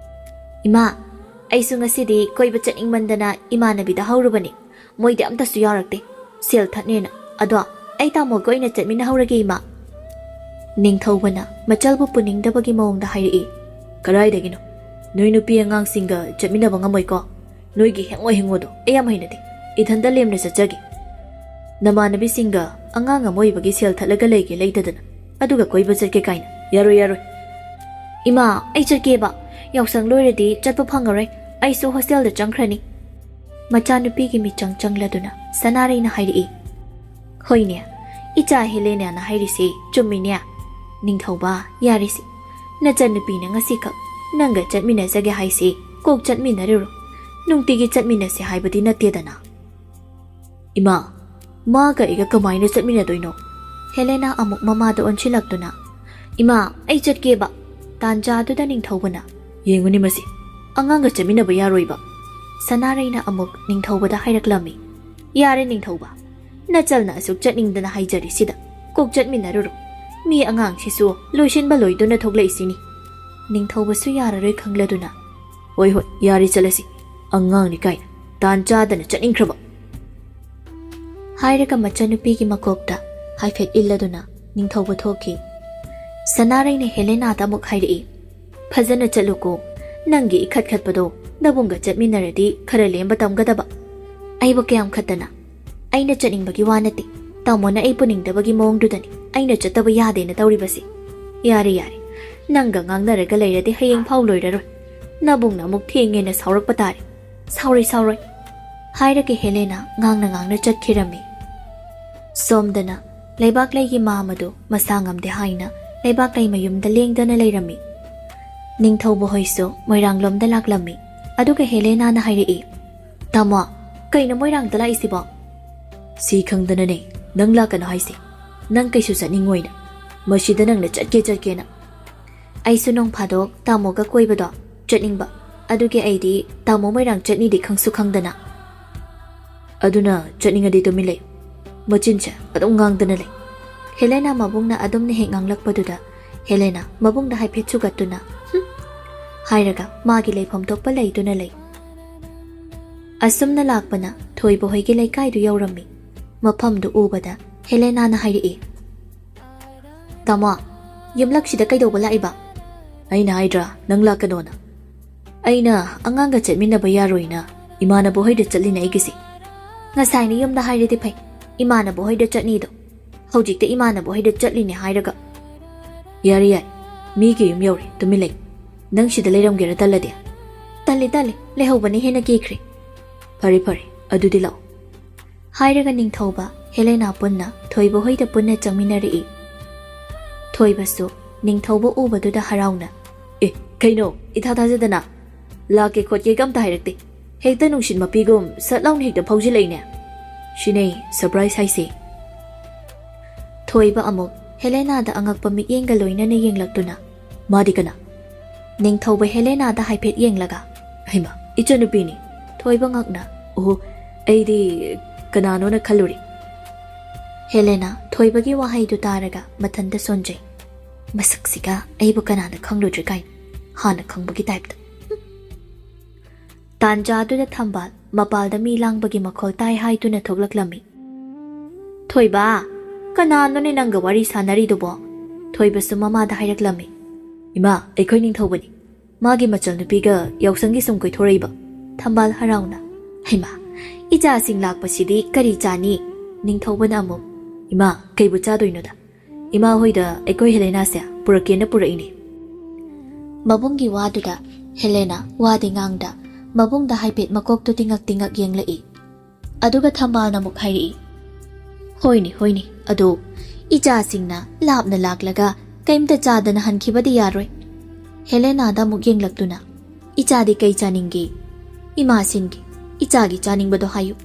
"ꯏꯃꯥ, ꯑꯩꯁꯨ ꯉꯁꯤꯗꯤ ꯀꯣꯏꯕ ꯆꯠꯅꯤꯡꯃꯟꯗꯅ ꯏꯃꯥꯟꯅꯕꯤꯗ ꯍꯧꯔꯨꯕꯅꯤ꯫ ꯃꯣꯏꯗꯤ ꯑꯝꯇꯁꯨ ꯌꯥꯎꯔꯛꯇꯦ꯫ ꯁꯦꯜ ꯊꯠꯅꯦꯅ꯫ ꯑꯗꯣ ꯑꯩ ꯇꯥꯃꯣꯒ ꯑꯣꯏꯅ ꯆꯠꯃꯤꯟꯅꯍꯧꯔꯒꯦ, ꯏꯃꯥ꯫" ꯅꯤꯡꯊꯧꯕꯅ ꯃꯆꯜꯕꯨ ꯄꯨꯅꯤꯡꯗꯕꯒꯤ ꯃꯑꯣꯡꯗ ꯍꯥꯏꯔꯛꯏ꯫ "ꯀꯔꯥꯏꯗꯒꯤꯅꯣ? ꯅꯣꯏ ꯅꯨꯄꯤ ꯑꯉꯥꯡꯁꯤꯡꯒ ꯆꯠꯃꯤꯟꯅꯕ ꯉꯝꯃꯣꯏꯀꯣ꯫ ꯅꯣꯏꯒꯤ ꯍꯦꯡꯉꯣ ꯍꯦꯡꯉꯣꯗꯣ ꯑꯩ ꯌꯥꯝ ꯍꯩꯅꯗꯦ꯫ ꯏꯊꯟꯇ ꯂꯦꯝꯅ ꯆꯠꯆꯒꯦ꯫" "ꯅꯃꯥꯟꯅꯕꯤꯁꯤꯡꯒ ꯑꯉꯥꯡ ꯑꯃ ꯑꯣꯏꯕꯒꯤ ꯁꯦꯜ ꯊꯠꯂꯒ ꯂꯩꯒꯦ ꯂꯩꯇꯗꯅ, ꯑꯗꯨꯒ ꯀꯣꯏꯕ ꯆꯠꯀꯦ ꯀꯥꯏꯅ꯫ ꯌꯥꯔꯣꯏ, ꯌꯥꯔꯣꯏ꯫" "ꯏꯃꯥ, ꯑꯩ ꯆꯠꯀꯦꯕ꯫ ꯌꯥꯎꯁꯪ ꯂꯣꯏꯔꯗꯤ ꯆꯠꯄ ꯐꯪꯉꯔꯣꯏ꯫ ꯑꯩꯁꯨ ꯍꯣꯁꯇꯦꯜꯗ ꯆꯪꯈ꯭ꯔꯅꯤ꯫" ꯃꯆꯥꯅꯨꯄꯤꯒꯤ ꯃꯤꯆꯪ ꯆꯪꯂꯗꯨꯅ ꯁꯅꯥꯔꯩꯅ ꯍꯥꯏꯔꯛꯏ꯫ "ꯍꯣꯏꯅꯦ, ꯏꯆꯥ ꯍꯦꯂꯦꯅꯥꯅ ꯍꯥꯏꯔꯤꯁꯦ ꯆꯨꯝꯃꯤꯅꯦ꯫ ꯅꯤꯡꯊꯧꯕ, ꯌꯥꯔꯤꯁꯦ꯫ ꯅꯆꯟꯅꯨꯄꯤꯅ ꯉꯁꯤꯈꯛ ꯅꯪꯒ ꯆꯠꯃꯤꯟꯅꯖꯒꯦ ꯍꯥꯏꯁꯦ ꯀꯣꯛ ꯆꯠꯃꯤꯟꯅꯔꯨꯔꯣ꯫ ꯅꯨꯡꯇꯤꯒꯤ ꯆꯠꯃꯤꯟꯅꯁꯦ ꯍꯥꯏꯕꯗꯤ ꯅꯠꯇꯦꯗꯅ꯫" "ꯏꯃꯥ, ꯃꯥꯒ ꯑꯩꯒ ꯀꯃꯥꯏꯅ ꯆꯠꯃꯤꯟꯅꯗꯣꯏꯅꯣ?" ꯍꯦꯂꯦꯅꯥ ꯑꯃꯨꯛ ꯃꯃꯥꯗ ꯑꯣꯟꯁꯤꯜꯂꯛꯇꯨꯅ꯫ "ꯏꯃꯥ, ꯑꯩ ꯆꯠꯀꯦꯕ꯫" ꯇꯥꯟꯖꯥꯗꯨꯗ ꯅꯤꯡꯊꯧꯕꯅ, "ꯌꯦꯡꯉꯨꯅꯦ ꯃꯁꯤ, ꯑꯉꯥꯡꯒ ꯆꯠꯃꯤꯟꯅꯕ ꯌꯥꯔꯣꯏꯕ꯫" ꯁꯅꯥꯔꯩꯅ ꯑꯃꯨꯛ ꯅꯤꯡꯊꯧꯕꯗ ꯍꯥꯏꯔꯛꯂꯝꯃꯤ꯫ "ꯌꯥꯔꯦ ꯅꯤꯡꯊꯧꯕ, ꯅꯆꯜꯅ ꯑꯁꯨꯛ ꯆꯠꯅꯤꯡꯗꯅ ꯍꯥꯏꯖꯔꯤꯁꯤꯗ ꯀꯣꯛ ꯆꯠꯃꯤꯟꯅꯔꯨꯔꯣ꯫ ꯃꯤ ꯑꯉꯥꯡꯁꯤꯁꯨ ꯂꯣꯏꯁꯤꯟꯕ ꯂꯣꯏꯗꯨꯅ ꯊꯣꯛꯂꯛꯏꯁꯤꯅꯤ꯫" ꯅꯤꯡꯊꯧꯕꯁꯨ ꯌꯥꯔꯔꯣꯏ ꯈꯪꯂꯗꯨꯅ, "ꯍꯣꯏ ꯍꯣꯏ, ꯌꯥꯔꯦ ꯆꯠꯂꯁꯤ꯫ ꯑꯉꯥꯡꯅꯤ ꯀꯥꯏꯅ ꯇꯥꯟ ꯆꯥꯗꯅ ꯆꯠꯅꯤꯡꯈ꯭ꯔꯕ?" ꯍꯥꯏꯔꯒ ꯃꯆꯟꯅꯨꯄꯤꯒꯤ ꯃꯀꯣꯛꯇ ꯍꯥꯏꯐꯦꯠ ꯏꯜꯂꯗꯨꯅ ꯅꯤꯡꯊꯧꯕ ꯊꯣꯛꯈꯤ꯫ ꯁꯅꯥꯔꯩꯅ ꯍꯦꯂꯦꯅꯥꯗ ꯑꯃꯨꯛ ꯍꯥꯏꯔꯛꯏ, "ꯐꯖꯅ ꯆꯠꯂꯨꯀꯣ꯫ ꯅꯪꯒꯤ ꯏꯈꯠ ꯈꯠꯄꯗꯣ ꯅꯕꯨꯡꯒ ꯆꯠꯃꯤꯟꯅꯔꯗꯤ ꯈꯔ ꯂꯦꯝꯕ ꯇꯝꯒꯗꯕ꯫ ꯑꯩꯕꯨ ꯀꯌꯥꯝ ꯈꯠꯇꯅ? ꯑꯩꯅ ꯆꯠꯅꯤꯡꯕꯒꯤ ꯋꯥ ꯅꯠꯇꯦ꯫ ꯇꯥꯃꯣꯅ ꯑꯩ ꯄꯨꯅꯤꯡꯗꯕꯒꯤ ꯃꯑꯣꯡꯗꯨꯗꯅꯤ ꯑꯩꯅ ꯆꯠꯇꯕ ꯌꯥꯗꯦꯅ ꯇꯧꯔꯤꯕꯁꯦ꯫ ꯌꯥꯔꯦ, ꯌꯥꯔꯦ꯫ ꯅꯪꯒ ꯉꯥꯡꯅꯔꯒ ꯂꯩꯔꯗꯤ ꯍꯌꯦꯡ ꯐꯥꯎ ꯂꯣꯏꯔꯔꯣꯏ꯫ ꯅꯕꯨꯡꯅ ꯑꯃꯨꯛ ꯊꯦꯡꯉꯦꯅ ꯁꯥꯎꯔꯛꯄ ꯇꯥꯔꯦ꯫" "ꯁꯥꯎꯔꯣꯏ, ꯁꯥꯎꯔꯣꯏ," ꯍꯥꯏꯔꯒ ꯍꯦꯂꯦꯅꯥ ꯉꯥꯡꯅ ꯉꯥꯡꯅ ꯆꯠꯈꯤꯔꯝꯃꯤ꯫ ꯁꯣꯝꯗꯅ ꯂꯩꯕꯥꯛꯂꯩꯒꯤ ꯃꯥꯃꯗꯨ ꯃꯁꯥ ꯉꯝꯗꯦ ꯍꯥꯏꯅ ꯂꯩꯕꯥꯛꯂꯩ ꯃꯌꯨꯝꯗ ꯂꯦꯡꯗꯅ ꯂꯩꯔꯝꯃꯤ꯫ ꯅꯤꯡꯊꯧꯕ ꯍꯣꯏꯁꯨ ꯃꯣꯏꯔꯥꯡꯂꯣꯝꯗ ꯂꯥꯛꯂꯝꯃꯤ꯫ ꯑꯗꯨꯒ ꯍꯦꯂꯦꯅꯥꯅ ꯍꯥꯏꯔꯛꯏ, "ꯇꯥꯃꯣ, ꯀꯩꯅꯣ ꯃꯣꯏꯔꯥꯡꯗ ꯂꯥꯛꯏꯁꯤꯕꯣ?" "ꯁꯤ ꯈꯪꯗꯅꯅꯦ ꯅꯪ ꯂꯥꯛꯀꯅꯣ ꯍꯥꯏꯁꯦ꯫ ꯅꯪ ꯀꯩꯁꯨ ꯆꯠꯅꯤꯡꯉꯣꯏꯅ꯫ ꯃꯁꯤꯗ ꯅꯪꯅ ꯆꯠꯀꯦ ꯆꯠꯀꯦꯅ꯫" "ꯑꯩꯁꯨ ꯅꯣꯡ ꯐꯥꯗꯣꯛ ꯇꯥꯃꯣꯒ ꯀꯣꯏꯕꯗꯣ ꯆꯠꯅꯤꯡꯕ꯫ ꯑꯗꯨꯒꯤ ꯑꯩꯗꯤ ꯇꯥꯃꯣ ꯃꯣꯏꯔꯥꯡ ꯆꯠꯅꯤꯗꯤ ꯈꯪꯁꯨ ꯈꯪꯗꯅ꯫" "ꯑꯗꯨꯅ ꯆꯠꯅꯤꯡꯉꯗꯤ ꯇꯨꯃꯤꯟ ꯂꯩ꯫" ꯃꯆꯤꯟꯁꯦ ꯑꯗꯨꯝ ꯉꯥꯡꯗꯅ ꯂꯩ꯫ ꯍꯦꯂꯦꯅꯥ ꯃꯕꯨꯡꯅ ꯑꯗꯨꯝꯅ ꯍꯦꯛ ꯉꯥꯡꯂꯛꯄꯗꯨꯗ ꯍꯦꯂꯦꯅꯥ ꯃꯕꯨꯡꯗ ꯍꯥꯏꯐꯦꯠ ꯁꯨꯒꯠꯇꯨꯅ, "ꯍꯨꯝ," ꯍꯥꯏꯔꯒ ꯃꯥꯒꯤ ꯂꯩꯐꯝ ꯊꯣꯛꯄ ꯂꯩꯗꯨꯅ ꯂꯩ꯫ ꯑꯁꯨꯝꯅ ꯂꯥꯛꯄꯅ ꯊꯣꯏꯕ ꯍꯣꯏꯒꯤ ꯂꯩꯀꯥꯏꯗꯨ ꯌꯧꯔꯝꯃꯤ꯫ ꯃꯐꯝꯗꯨ ꯎꯕꯗ ꯍꯦꯂꯦꯅꯥꯅ ꯍꯥꯏꯔꯛꯏ, "ꯇꯥꯃꯣ, ꯌꯨꯝꯂꯛꯁꯤꯗ ꯀꯩꯗꯧꯕ ꯂꯥꯛꯏꯕ?" "ꯑꯩꯅ ꯍꯥꯏꯗ꯭ꯔꯥ ꯅꯪ ꯂꯥꯛꯀꯅꯣꯅ? ꯑꯩꯅ ꯑꯉꯥꯡꯒ ꯆꯠꯃꯤꯟꯅꯕ ꯌꯥꯔꯣꯏꯅ ꯏꯃꯥꯟꯅꯕ ꯍꯣꯏꯗ ꯆꯠꯂꯤꯅꯦ ꯑꯩꯒꯤꯁꯦ꯫" "ꯉꯁꯥꯏꯅ ꯌꯨꯝꯗ ꯍꯥꯏꯔꯗꯤ ꯐꯩ, ꯏꯃꯥꯟꯅꯕ ꯍꯣꯏꯗ ꯆꯠꯅꯤꯗꯣ꯫ ꯍꯧꯖꯤꯛꯇ ꯏꯃꯥꯟꯅꯕ ꯍꯣꯏꯗ ꯆꯠꯂꯤꯅꯦ ꯍꯥꯏꯔꯒ꯫" "ꯌꯥꯔꯦ, ꯌꯥꯔꯦ, ꯃꯤꯒꯤ ꯌꯨꯝ ꯌꯧꯔꯦ, ꯇꯨꯃꯤꯟ ꯂꯩ꯫ ꯅꯪ ꯁꯤꯗ ꯂꯩꯔꯝꯒꯦꯔꯥ ꯇꯜꯂꯗꯤ?" "ꯇꯜꯂꯦ, ꯇꯜꯂꯦ, ꯂꯩꯍꯧꯕꯅ ꯍꯦꯟꯅ ꯀꯤꯈ꯭ꯔꯦ꯫" "ꯐꯔꯦ, ꯐꯔꯦ, ꯑꯗꯨꯗꯤ ꯂꯥꯛꯑꯣ꯫" ꯍꯥꯏꯔꯒ ꯅꯤꯡꯊꯧꯕ, ꯍꯦꯂꯦꯅꯥ ꯄꯨꯟꯅ ꯊꯣꯏꯕ ꯍꯣꯏꯗ ꯄꯨꯟꯅ ꯆꯪꯃꯤꯟꯅꯔꯛꯏ꯫ ꯊꯣꯏꯕꯁꯨ ꯅꯤꯡꯊꯧꯕ ꯎꯕꯗꯨꯗ ꯍꯔꯥꯎꯅ, "ꯑꯦ, ꯀꯩꯅꯣ, ꯏꯊꯥ ꯊꯥꯖꯗꯅ ꯂꯥꯛꯀꯦ ꯈꯣꯠꯀꯦꯒ ꯑꯝꯇ ꯍꯥꯏꯔꯛꯇꯦ꯫ ꯍꯦꯛꯇ ꯅꯨꯡꯁꯤꯠ ꯃꯄꯤꯒꯨꯝ ꯁꯠ ꯂꯥꯎꯅ ꯍꯦꯛꯇ ꯐꯥꯎꯖꯤꯜꯂꯛꯏꯅꯦ꯫ ꯁꯤꯅꯦ surprise ꯍꯥꯏꯁꯦ꯫" ꯊꯣꯏꯕ ꯑꯃꯨꯛ ꯍꯦꯂꯦꯅꯥꯗ ꯑꯉꯛꯄ ꯃꯤꯠꯌꯦꯡꯒ ꯂꯣꯏꯅꯅ ꯌꯦꯡꯂꯛꯇꯨꯅ, "ꯃꯥꯗꯤ ꯀꯅꯥ?" ꯅꯤꯡꯊꯧꯕ ꯍꯦꯂꯦꯅꯥꯗ ꯍꯥꯏꯐꯦꯠ ꯌꯦꯡꯂꯒ, "ꯍꯩꯃꯥ, ꯏꯆꯟꯅꯨꯄꯤꯅꯤ꯫ ꯊꯣꯏꯕ ꯉꯛꯅ, "ꯑꯣ, ꯑꯩꯗꯤ ꯀꯅꯥꯅꯣꯅ ꯈꯜꯂꯨꯔꯦ꯫" ꯍꯦꯂꯦꯅꯥ ꯊꯣꯏꯕꯒꯤ ꯋꯥꯍꯩꯗꯨ ꯇꯥꯔꯒ ꯃꯊꯟꯇ ꯁꯣꯟꯖꯩ꯫ "ꯃꯁꯛꯁꯤꯒ ꯑꯩꯕꯨ ꯀꯅꯥꯅ ꯈꯪꯂꯨꯗ꯭ꯔꯦ ꯀꯥꯏꯅ, ꯍꯥꯟꯅ ꯈꯪꯕꯒꯤ ꯇꯥꯏꯞꯇ꯫" ꯇꯥꯟꯖꯥꯗꯨꯗ ꯊꯝꯕꯥꯜ ꯃꯄꯥꯜꯗ ꯃꯤ ꯂꯥꯡꯕꯒꯤ ꯃꯈꯣꯜ ꯇꯥꯏ ꯍꯥꯏꯗꯨꯅ ꯊꯣꯛꯂꯛꯂꯝꯃꯤ꯫ "ꯊꯣꯏꯕ, ꯀꯅꯥꯅꯣꯅꯦ ꯅꯪꯒ ꯋꯥꯔꯤ ꯁꯥꯟꯅꯔꯤꯗꯨꯕꯣ?" ꯊꯣꯏꯕꯁꯨ ꯃꯃꯥꯗ ꯍꯥꯏꯔꯛꯂꯝꯃꯤ꯫ "ꯏꯃꯥ, ꯑꯩꯈꯣꯏ ꯅꯤꯡꯊꯧꯕꯅꯤ꯫ ꯃꯥꯒꯤ ꯃꯆꯜꯅꯨꯄꯤꯒ ꯌꯥꯎꯁꯪꯒꯤ ꯁꯨꯝ ꯀꯣꯏꯊꯣꯔꯛꯏꯕ꯫" ꯊꯝꯕꯥꯜ ꯍꯔꯥꯎꯅ, "ꯍꯩꯃꯥ, ꯏꯆꯥꯁꯤꯡ ꯂꯥꯛꯄꯁꯤꯗꯤ ꯀꯔꯤ ꯆꯥꯅꯤ?" ꯅꯤꯡꯊꯧꯕꯅ ꯑꯃꯨꯛ, "ꯏꯃꯥ, ꯀꯩꯕꯨ ꯆꯥꯗꯣꯏꯅꯣꯗ? ꯏꯃꯥ ꯍꯣꯏꯗ ꯑꯩꯈꯣꯏ ꯍꯦꯂꯦꯅꯥꯁꯦ ꯄꯨꯔꯛꯀꯦꯅ ꯄꯨꯔꯛꯏꯅꯦ꯫" ꯃꯕꯨꯡꯒꯤ ꯋꯥꯗꯨꯗ ꯍꯦꯂꯦꯅꯥ ꯋꯥꯗꯤ ꯉꯥꯡꯗ, ꯃꯕꯨꯡꯗ ꯍꯥꯏꯐꯦꯠ ꯃꯀꯣꯛꯇꯨ ꯇꯤꯡꯉꯛ ꯇꯤꯡꯉꯛ ꯌꯦꯡꯂꯛꯏ꯫ ꯑꯗꯨꯒ ꯊꯝꯕꯥꯜꯅ ꯑꯃꯨꯛ ꯍꯥꯏꯔꯛꯏ, "ꯍꯣꯏꯅꯦ, ꯍꯣꯏꯅꯦ, ꯑꯗꯣ ꯏꯆꯥꯁꯤꯡꯅ ꯂꯥꯞꯅ ꯂꯥꯛꯂꯒ ꯀꯩꯝꯇ ꯆꯥꯗꯅ ꯍꯟꯈꯤꯕꯗꯤ ꯌꯥꯔꯣꯏ꯫" ꯍꯦꯂꯦꯅꯥꯗ ꯑꯃꯨꯛ ꯌꯦꯡꯂꯛꯇꯨꯅ, "ꯏꯆꯥꯗꯤ ꯀꯩ ꯆꯥꯅꯤꯡꯒꯦ? ꯏꯃꯥ ꯁꯤꯟꯒꯦ, ꯏꯆꯥꯒꯤ ꯆꯥꯅꯤꯡꯕꯗꯣ ꯍꯥꯏꯌꯨ꯫"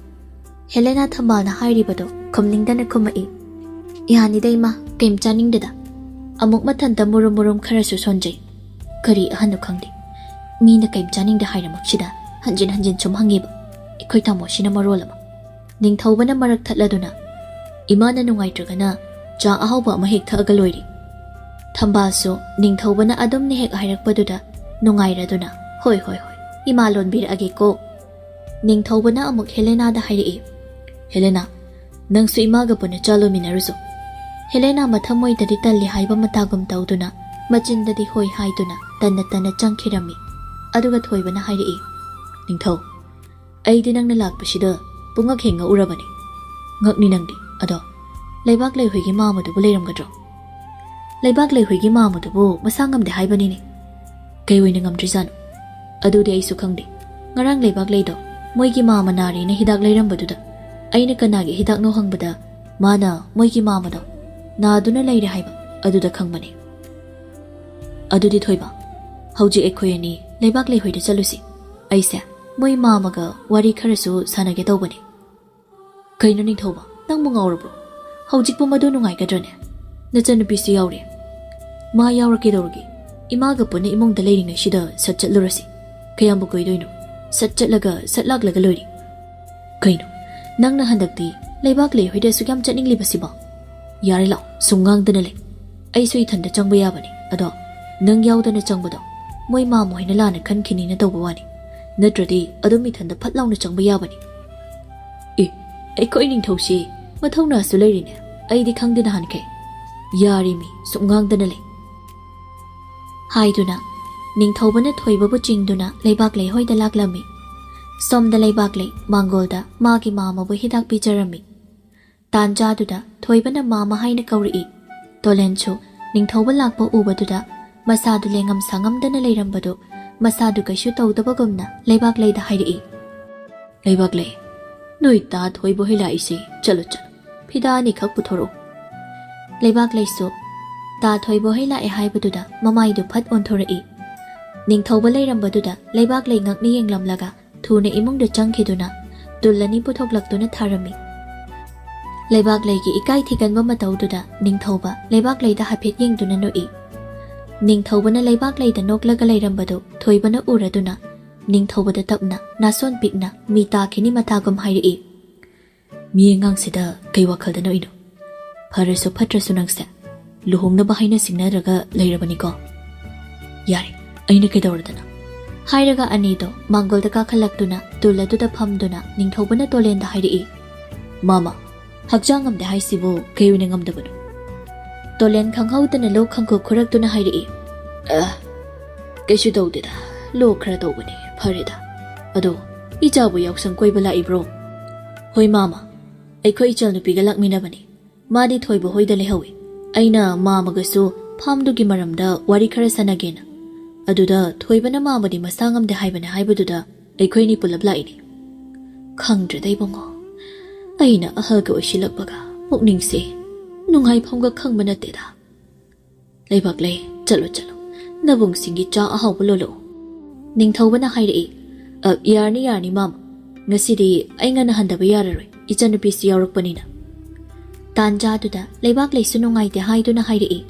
ꯍꯦꯂꯦꯅꯥ ꯊꯝꯕꯥꯜꯅ ꯍꯥꯏꯔꯤꯕꯗꯣ ꯈꯨꯝꯅꯤꯡꯗꯅ ꯈꯨꯝꯃꯛꯏ꯫ "ꯌꯥꯅꯤꯗ ꯏꯃꯥ, ꯀꯩꯝ ꯆꯥꯅꯤꯡꯗꯦꯗ꯫" ꯑꯃꯨꯛ ꯃꯊꯟꯇ ꯃꯨꯔꯨꯝ ꯃꯨꯔꯨꯝ ꯈꯔꯁꯨ ꯁꯣꯟꯖꯩ꯫ ꯀꯔꯤ ꯑꯍꯟꯅꯣ ꯈꯪꯗꯦ, ꯃꯤꯅ ꯀꯩꯝ ꯆꯥꯅꯤꯡꯗꯦ ꯍꯥꯏꯔꯃꯛꯁꯤꯗ ꯍꯟꯖꯤꯟ ꯍꯟꯖꯤꯟ ꯁꯨꯝ ꯍꯪꯉꯤꯕ꯫ ꯑꯩꯈꯣꯏ ꯇꯥꯃꯣꯁꯤꯅ ꯃꯔꯣꯜ ꯑꯃ꯫ ꯅꯤꯡꯊꯧꯕꯅ ꯃꯔꯛ ꯊꯠꯂꯗꯨꯅ, "ꯏꯃꯥꯅ ꯅꯨꯡꯉꯥꯏꯇ꯭ꯔꯒꯅ ꯆꯥ ꯑꯍꯥꯎꯕ ꯑꯃ ꯍꯦꯛ ꯊꯛꯑꯒ ꯂꯣꯏꯔꯦ꯫" ꯊꯝꯕꯥꯜꯁꯨ ꯅꯤꯡꯊꯧꯕꯅ ꯑꯗꯨꯝꯅ ꯍꯦꯛ ꯍꯥꯏꯔꯛꯄꯗꯨꯗ ꯅꯨꯡꯉꯥꯏꯔꯗꯨꯅ, "ꯍꯣꯏ, ꯍꯣꯏ, ꯍꯣꯏ, ꯏꯃꯥ ꯂꯣꯟꯕꯤꯔꯛꯑꯒꯦꯀꯣ꯫" ꯅꯤꯡꯊꯧꯕꯅ ꯑꯃꯨꯛ ꯍꯦꯂꯦꯅꯥꯗ ꯍꯥꯏꯔꯛꯏ, "ꯍꯦꯂꯦꯅꯥ, ꯅꯪꯁꯨ ꯏꯃꯥꯒ ꯄꯨꯟꯅ ꯆꯥ ꯂꯣꯟꯃꯤꯟꯅꯔꯨꯆꯣ꯫" ꯍꯦꯂꯦꯅꯥ ꯃꯊꯃꯣꯏꯗꯗꯤ ꯇꯜꯂꯤ ꯍꯥꯏꯕ ꯃꯇꯥꯒꯨꯝ ꯇꯧꯗꯨꯅ ꯃꯆꯤꯟꯗꯗꯤ ꯍꯣꯏ ꯍꯥꯏꯗꯨꯅ ꯇꯟꯅ ꯇꯟꯅ ꯆꯪꯈꯤꯔꯝꯃꯤ꯫ ꯑꯗꯨꯒ ꯊꯣꯏꯕꯅ ꯍꯥꯏꯔꯛꯏ, "ꯅꯤꯡꯊꯧ, ꯑꯩꯗꯤ ꯅꯪꯅ ꯂꯥꯛꯄꯁꯤꯗ ꯄꯨꯡꯉꯛ ꯍꯦꯛ ꯉꯛꯎꯔꯕꯅꯤ꯫" "ꯉꯛꯅꯤ ꯅꯪꯗꯤ꯫ ꯑꯗꯣ ꯂꯩꯕꯥꯛ ꯂꯩꯍꯣꯏꯒꯤ ꯃꯥꯝꯃꯗꯨꯕꯨ ꯂꯩꯔꯝꯒꯗ꯭ꯔꯣ?" "ꯂꯩꯕꯥꯛ ꯂꯩꯍꯣꯏꯒꯤ ꯃꯥꯝꯃꯗꯨꯕꯨ ꯃꯁꯥ ꯉꯝꯗꯦ ꯍꯥꯏꯕꯅꯤꯅꯦ꯫ ꯀꯩ ꯑꯣꯏꯅ ꯉꯝꯗ꯭ꯔꯤꯖꯥꯠꯅꯣ? ꯑꯗꯨꯗꯤ ꯑꯩꯁꯨ ꯈꯪꯗꯦ꯫ ꯉꯔꯥꯡ ꯂꯩꯕꯥꯛ ꯂꯩꯗꯣ ꯃꯣꯏꯒꯤ ꯃꯥꯝꯃ ꯅꯥꯔꯦꯅ ꯍꯤꯗꯥꯛ ꯂꯩꯔꯝꯕꯗꯨꯗ ꯑꯩꯅ ꯀꯅꯥꯒꯤ ꯍꯤꯗꯥꯛꯅꯣ ꯍꯪꯕꯗ ꯃꯥꯅ ꯃꯣꯏꯒꯤ ꯃꯥꯝꯃꯗꯣ ꯅꯥꯗꯨꯅ ꯂꯩꯔꯦ ꯍꯥꯏꯕ, ꯑꯗꯨꯗ ꯈꯪꯕꯅꯦ꯫" "ꯑꯗꯨꯗꯤ ꯊꯣꯏꯕ, ꯍꯧꯖꯤꯛ ꯑꯩꯈꯣꯏ ꯑꯅꯤ ꯂꯩꯕꯥꯛ ꯂꯩꯍꯣꯏꯗ ꯆꯠꯂꯨꯁꯤ꯫ ꯑꯩꯁꯦ ꯃꯣꯏ ꯃꯥꯝꯃꯒ ꯋꯥꯔꯤ ꯈꯔꯁꯨ ꯁꯥꯟꯅꯒꯦ ꯇꯧꯕꯅꯦ꯫" "ꯀꯩꯅꯣ ꯅꯤꯡꯊꯧꯕ, ꯅꯪꯕꯨ ꯉꯥꯎꯔꯕ꯭ꯔꯣ? ꯍꯧꯖꯤꯛꯄꯨ ꯃꯗꯨ ꯅꯨꯡꯉꯥꯏꯒꯗ꯭ꯔꯅꯦ? ꯅꯆꯟꯅꯨꯄꯤꯁꯨ ꯌꯥꯎꯔꯦ꯫ ꯃꯥ ꯌꯥꯎꯔ ꯀꯩꯗꯧꯔꯒꯦ? ꯏꯃꯥꯒ ꯄꯨꯟꯅ ꯏꯃꯨꯡꯗ ꯂꯩꯔꯤꯉꯩꯁꯤꯗ ꯁꯠ ꯆꯠꯂꯨꯔꯁꯤ꯫ ꯀꯌꯥꯝꯕꯨ ꯀꯨꯏꯗꯣꯏꯅꯣ?" ꯁꯠ ꯆꯠꯂꯒ ꯁꯠ ꯂꯥꯛꯂꯒ ꯂꯣꯏꯔꯦ꯫ ꯀꯩꯅꯣ, ꯅꯪꯅ ꯍꯟꯗꯛꯇꯤ ꯂꯩꯕꯥꯛꯂꯩ ꯍꯣꯏꯗ ꯑꯁꯨꯛ ꯌꯥꯝ ꯆꯠꯅꯤꯡꯂꯤꯕꯁꯤꯕꯣ? ꯌꯥꯔꯦ, ꯂꯥꯛꯑꯣ, ꯁꯨꯝ ꯉꯥꯡꯗꯅ ꯂꯩ꯫ ꯑꯩꯁꯨ ꯏꯊꯟꯗ ꯆꯪꯕ ꯌꯥꯕꯅꯤ꯫ ꯑꯗꯣ ꯅꯪ ꯌꯥꯎꯗꯅ ꯆꯪꯕꯗꯣ ꯃꯣꯏ ꯃꯥꯝꯃ ꯍꯣꯏꯅ ꯂꯥꯟꯅ ꯈꯟꯈꯤꯅꯤꯅ ꯇꯧꯕ ꯋꯥꯅꯤ, ꯅꯠꯇ꯭ꯔꯗꯤ ꯑꯗꯨꯝ ꯏꯊꯟꯗ ꯐꯠ ꯂꯥꯎꯅ ꯆꯪꯕ ꯌꯥꯕꯅꯤ꯫ ꯑꯦ, ꯑꯩꯈꯣꯏ ꯅꯤꯡꯊꯧꯁꯤ ꯃꯊꯧꯅꯥꯁꯨ ꯂꯩꯔꯤꯅꯦ, ꯑꯩꯗꯤ ꯈꯪꯗꯦ ꯅꯍꯥꯟꯈꯩ꯫ ꯌꯥꯔꯤꯃꯤ, ꯁꯨꯝ ꯉꯥꯡꯗꯅ ꯂꯩ꯫ ꯍꯥꯏꯗꯨꯅ ꯅꯤꯡꯊꯧꯕꯅ ꯊꯣꯏꯕꯕꯨ ꯆꯤꯡꯗꯨꯅ ꯂꯩꯕꯥꯛꯂꯩ ꯍꯣꯏꯗ ꯂꯥꯛꯂꯝꯃꯤ꯫ ꯁꯣꯝꯗ ꯂꯩꯕꯥꯛꯂꯩ ꯃꯥꯡꯒꯣꯜꯗ ꯃꯥꯒꯤ ꯃꯥꯝꯃꯕꯨ ꯍꯤꯗꯥꯛ ꯄꯤꯖꯔꯝꯃꯤ꯫ ꯇꯥꯟꯖꯥꯗꯨꯗ ꯊꯣꯏꯕꯅ ꯃꯥꯝꯃ ꯍꯥꯏꯅ ꯀꯧꯔꯛꯏ꯫ ꯇꯣꯂꯦꯟꯁꯨ ꯅꯤꯡꯊꯧꯕ ꯂꯥꯛꯄ ꯎꯕꯗꯨꯗ ꯃꯁꯥꯗꯨ ꯂꯦꯡꯉꯝ ꯁꯥꯉꯝꯗꯅ ꯂꯩꯔꯝꯕꯗꯨ ꯃꯁꯥꯗꯨ ꯀꯩꯁꯨ ꯇꯧꯗꯕꯒꯨꯝꯅ ꯂꯩꯕꯥꯛꯂꯩꯗ ꯍꯥꯏꯔꯛꯏ꯫ ꯂꯩꯕꯥꯛꯂꯩ, ꯅꯣꯏ ꯇꯥ ꯊꯣꯏꯕ ꯍꯣꯏ ꯂꯥꯛꯏꯁꯦ, ꯆꯠꯂꯣ ꯆꯠꯂꯣ, ꯐꯤꯗꯥ ꯑꯅꯤꯈꯛ ꯄꯨꯊꯣꯔꯛꯎ꯫ ꯂꯩꯕꯥꯛꯂꯩꯁꯨ ꯇꯥ ꯊꯣꯏꯕ ꯍꯣꯏ ꯂꯥꯛꯑꯦ ꯍꯥꯏꯕꯗꯨꯗ ꯃꯃꯥꯏꯗꯨ ꯐꯠ ꯑꯣꯟꯊꯣꯔꯛꯏ꯫ ꯅꯤꯡꯊꯧꯕ ꯂꯩꯔꯝꯕꯗꯨꯗ ꯂꯩꯕꯥꯛꯂꯩ ꯉꯛꯅ ꯌꯦꯡꯂꯝꯂꯒ ꯊꯨꯅ ꯏꯃꯨꯡꯗ ꯆꯪꯈꯤꯗꯨꯅ ꯇꯨꯜ ꯑꯅꯤ ꯄꯨꯊꯣꯛꯂꯛꯇꯨꯅ ꯊꯥꯔꯝꯃꯤ꯫ ꯂꯩꯕꯥꯛꯂꯩꯒꯤ ꯏꯀꯥꯏ ꯊꯤꯒꯟꯕ ꯃꯇꯧꯗꯨꯗ ꯅꯤꯡꯊꯧꯕ ꯂꯩꯕꯥꯛꯂꯩꯗ ꯍꯥꯏꯐꯦꯠ ꯌꯦꯡꯗꯨꯅ ꯅꯣꯛꯏ꯫ ꯅꯤꯡꯊꯧꯕꯅ ꯂꯩꯕꯥꯛꯂꯩꯗ ꯅꯣꯛꯂꯒ ꯂꯩꯔꯝꯕꯗꯨ ꯊꯣꯏꯕꯅ ꯎꯔꯗꯨꯅ ꯅꯤꯡꯊꯧꯕꯗ ꯇꯞꯅ, ꯅꯥꯁꯣꯟ ꯄꯤꯛꯅ, ꯃꯤ ꯇꯥꯈꯤꯅꯤ ꯃꯇꯥꯒꯨꯝ ꯍꯥꯏꯔꯛꯏ꯫ ꯃꯤ ꯑꯉꯥꯡꯁꯤꯗ ꯀꯩ ꯋꯥꯈꯜꯗ ꯅꯣꯛꯏꯅꯣ? ꯐꯔꯁꯨ ꯐꯠꯇ꯭ꯔꯁꯨ ꯅꯪꯁꯦ ꯂꯨꯍꯣꯡꯅꯕ ꯍꯥꯏꯅ ꯁꯤꯡꯅꯔꯒ ꯂꯩꯔꯕꯅꯤꯀꯣ꯫ ꯌꯥꯔꯦ, ꯑꯩꯅ ꯀꯩꯗꯧꯔꯗꯅ? ꯍꯥꯏꯔꯒ ꯑꯅꯤꯗꯣ ꯃꯥꯡꯒꯣꯜꯗ ꯀꯥꯈꯠꯂꯛꯇꯨꯅ ꯇꯨꯜ ꯑꯗꯨꯗ ꯐꯝꯗꯨꯅ ꯅꯤꯡꯊꯧꯕꯅ ꯇꯣꯂꯦꯟꯗ ꯍꯥꯏꯔꯛꯏ꯫ ꯃꯥꯃ, ꯍꯛꯆꯥꯡ ꯉꯝꯗꯦ ꯍꯥꯏꯁꯤꯕꯨ ꯀꯩ ꯑꯣꯏꯅ ꯉꯝꯗꯕꯅꯣ? ꯇꯣꯂꯦꯟ ꯈꯪꯍꯧꯗꯅ ꯂꯣꯛ ꯈꯪꯈꯨ ꯈꯨꯔꯛꯇꯨꯅ ꯍꯥꯏꯔꯛꯏ꯫ ꯑ, ꯀꯩꯁꯨ ꯇꯧꯗꯦꯗ, ꯂꯣꯛ ꯈꯔ ꯇꯧꯕꯅꯤ, ꯐꯔꯦꯗ꯫ ꯑꯗꯣ ꯏꯆꯥꯕꯨ ꯌꯥꯎꯁꯪ ꯀꯣꯏꯕ ꯂꯥꯛꯏꯕ꯭ꯔꯣ? ꯍꯣꯏ ꯃꯥꯃ, ꯑꯩꯈꯣꯏ ꯏꯆꯜꯅꯨꯄꯤꯒ ꯂꯥꯛꯃꯤꯟꯅꯕꯅꯤ꯫ ꯃꯥꯗꯤ ꯊꯣꯏꯕ ꯍꯣꯏꯗ ꯂꯩꯍꯧꯏ꯫ ꯑꯩꯅ ꯃꯥꯃꯒꯁꯨ ꯐꯥꯝꯗꯨꯒꯤ ꯃꯔꯝꯗ ꯋꯥꯔꯤ ꯈꯔ ꯁꯥꯟꯅꯒꯦꯅ꯫ ꯑꯗꯨꯗ ꯊꯣꯏꯕꯅ ꯃꯥꯃꯗꯤ ꯃꯁꯥ ꯉꯝꯗꯦ ꯍꯥꯏꯕꯅꯦ ꯍꯥꯏꯕꯗꯨꯗ ꯑꯩꯈꯣꯏꯅꯤ ꯄꯨꯂꯞ ꯂꯥꯛꯏꯅꯤ꯫ ꯈꯪꯗ꯭ꯔꯦꯗ ꯏꯕꯨꯡꯉꯣ, ꯑꯩꯅ ꯑꯍꯜꯒ ꯑꯣꯏꯁꯤꯜꯂꯛꯄꯒ ꯄꯨꯛꯅꯤꯡꯁꯦ ꯅꯨꯡꯉꯥꯏꯐꯝꯒ ꯈꯪꯕ ꯅꯠꯇꯦꯗ꯫ ꯂꯩꯕꯥꯛꯂꯩ, ꯆꯠꯂꯣ ꯆꯠꯂꯣ, ꯅꯕꯨꯡꯁꯤꯡꯒꯤ ꯆꯥꯛ ꯑꯍꯥꯎꯕ ꯂꯣꯜꯂꯛꯑꯣ꯫ ꯅꯤꯡꯊꯧꯕꯅ ꯍꯥꯏꯔꯛꯏ꯫ ꯑ, ꯌꯥꯔꯅꯤ ꯌꯥꯔꯅꯤ ꯃꯥꯃ, ꯉꯁꯤꯗꯤ ꯑꯩ ꯉꯟꯅ ꯍꯟꯗꯕ ꯌꯥꯔꯔꯣꯏ, ꯏꯆꯟꯅꯨꯄꯤꯁꯤ ꯌꯥꯎꯔꯛꯄꯅꯤꯅ꯫ ꯇꯥꯟꯖꯥꯗꯨꯗ ꯂꯩꯕꯥꯛꯂꯩꯁꯨ ꯅꯨꯡꯉꯥꯏꯇꯦ ꯍꯥꯏꯗꯨꯅ ꯍꯥꯏꯔꯛꯏ꯫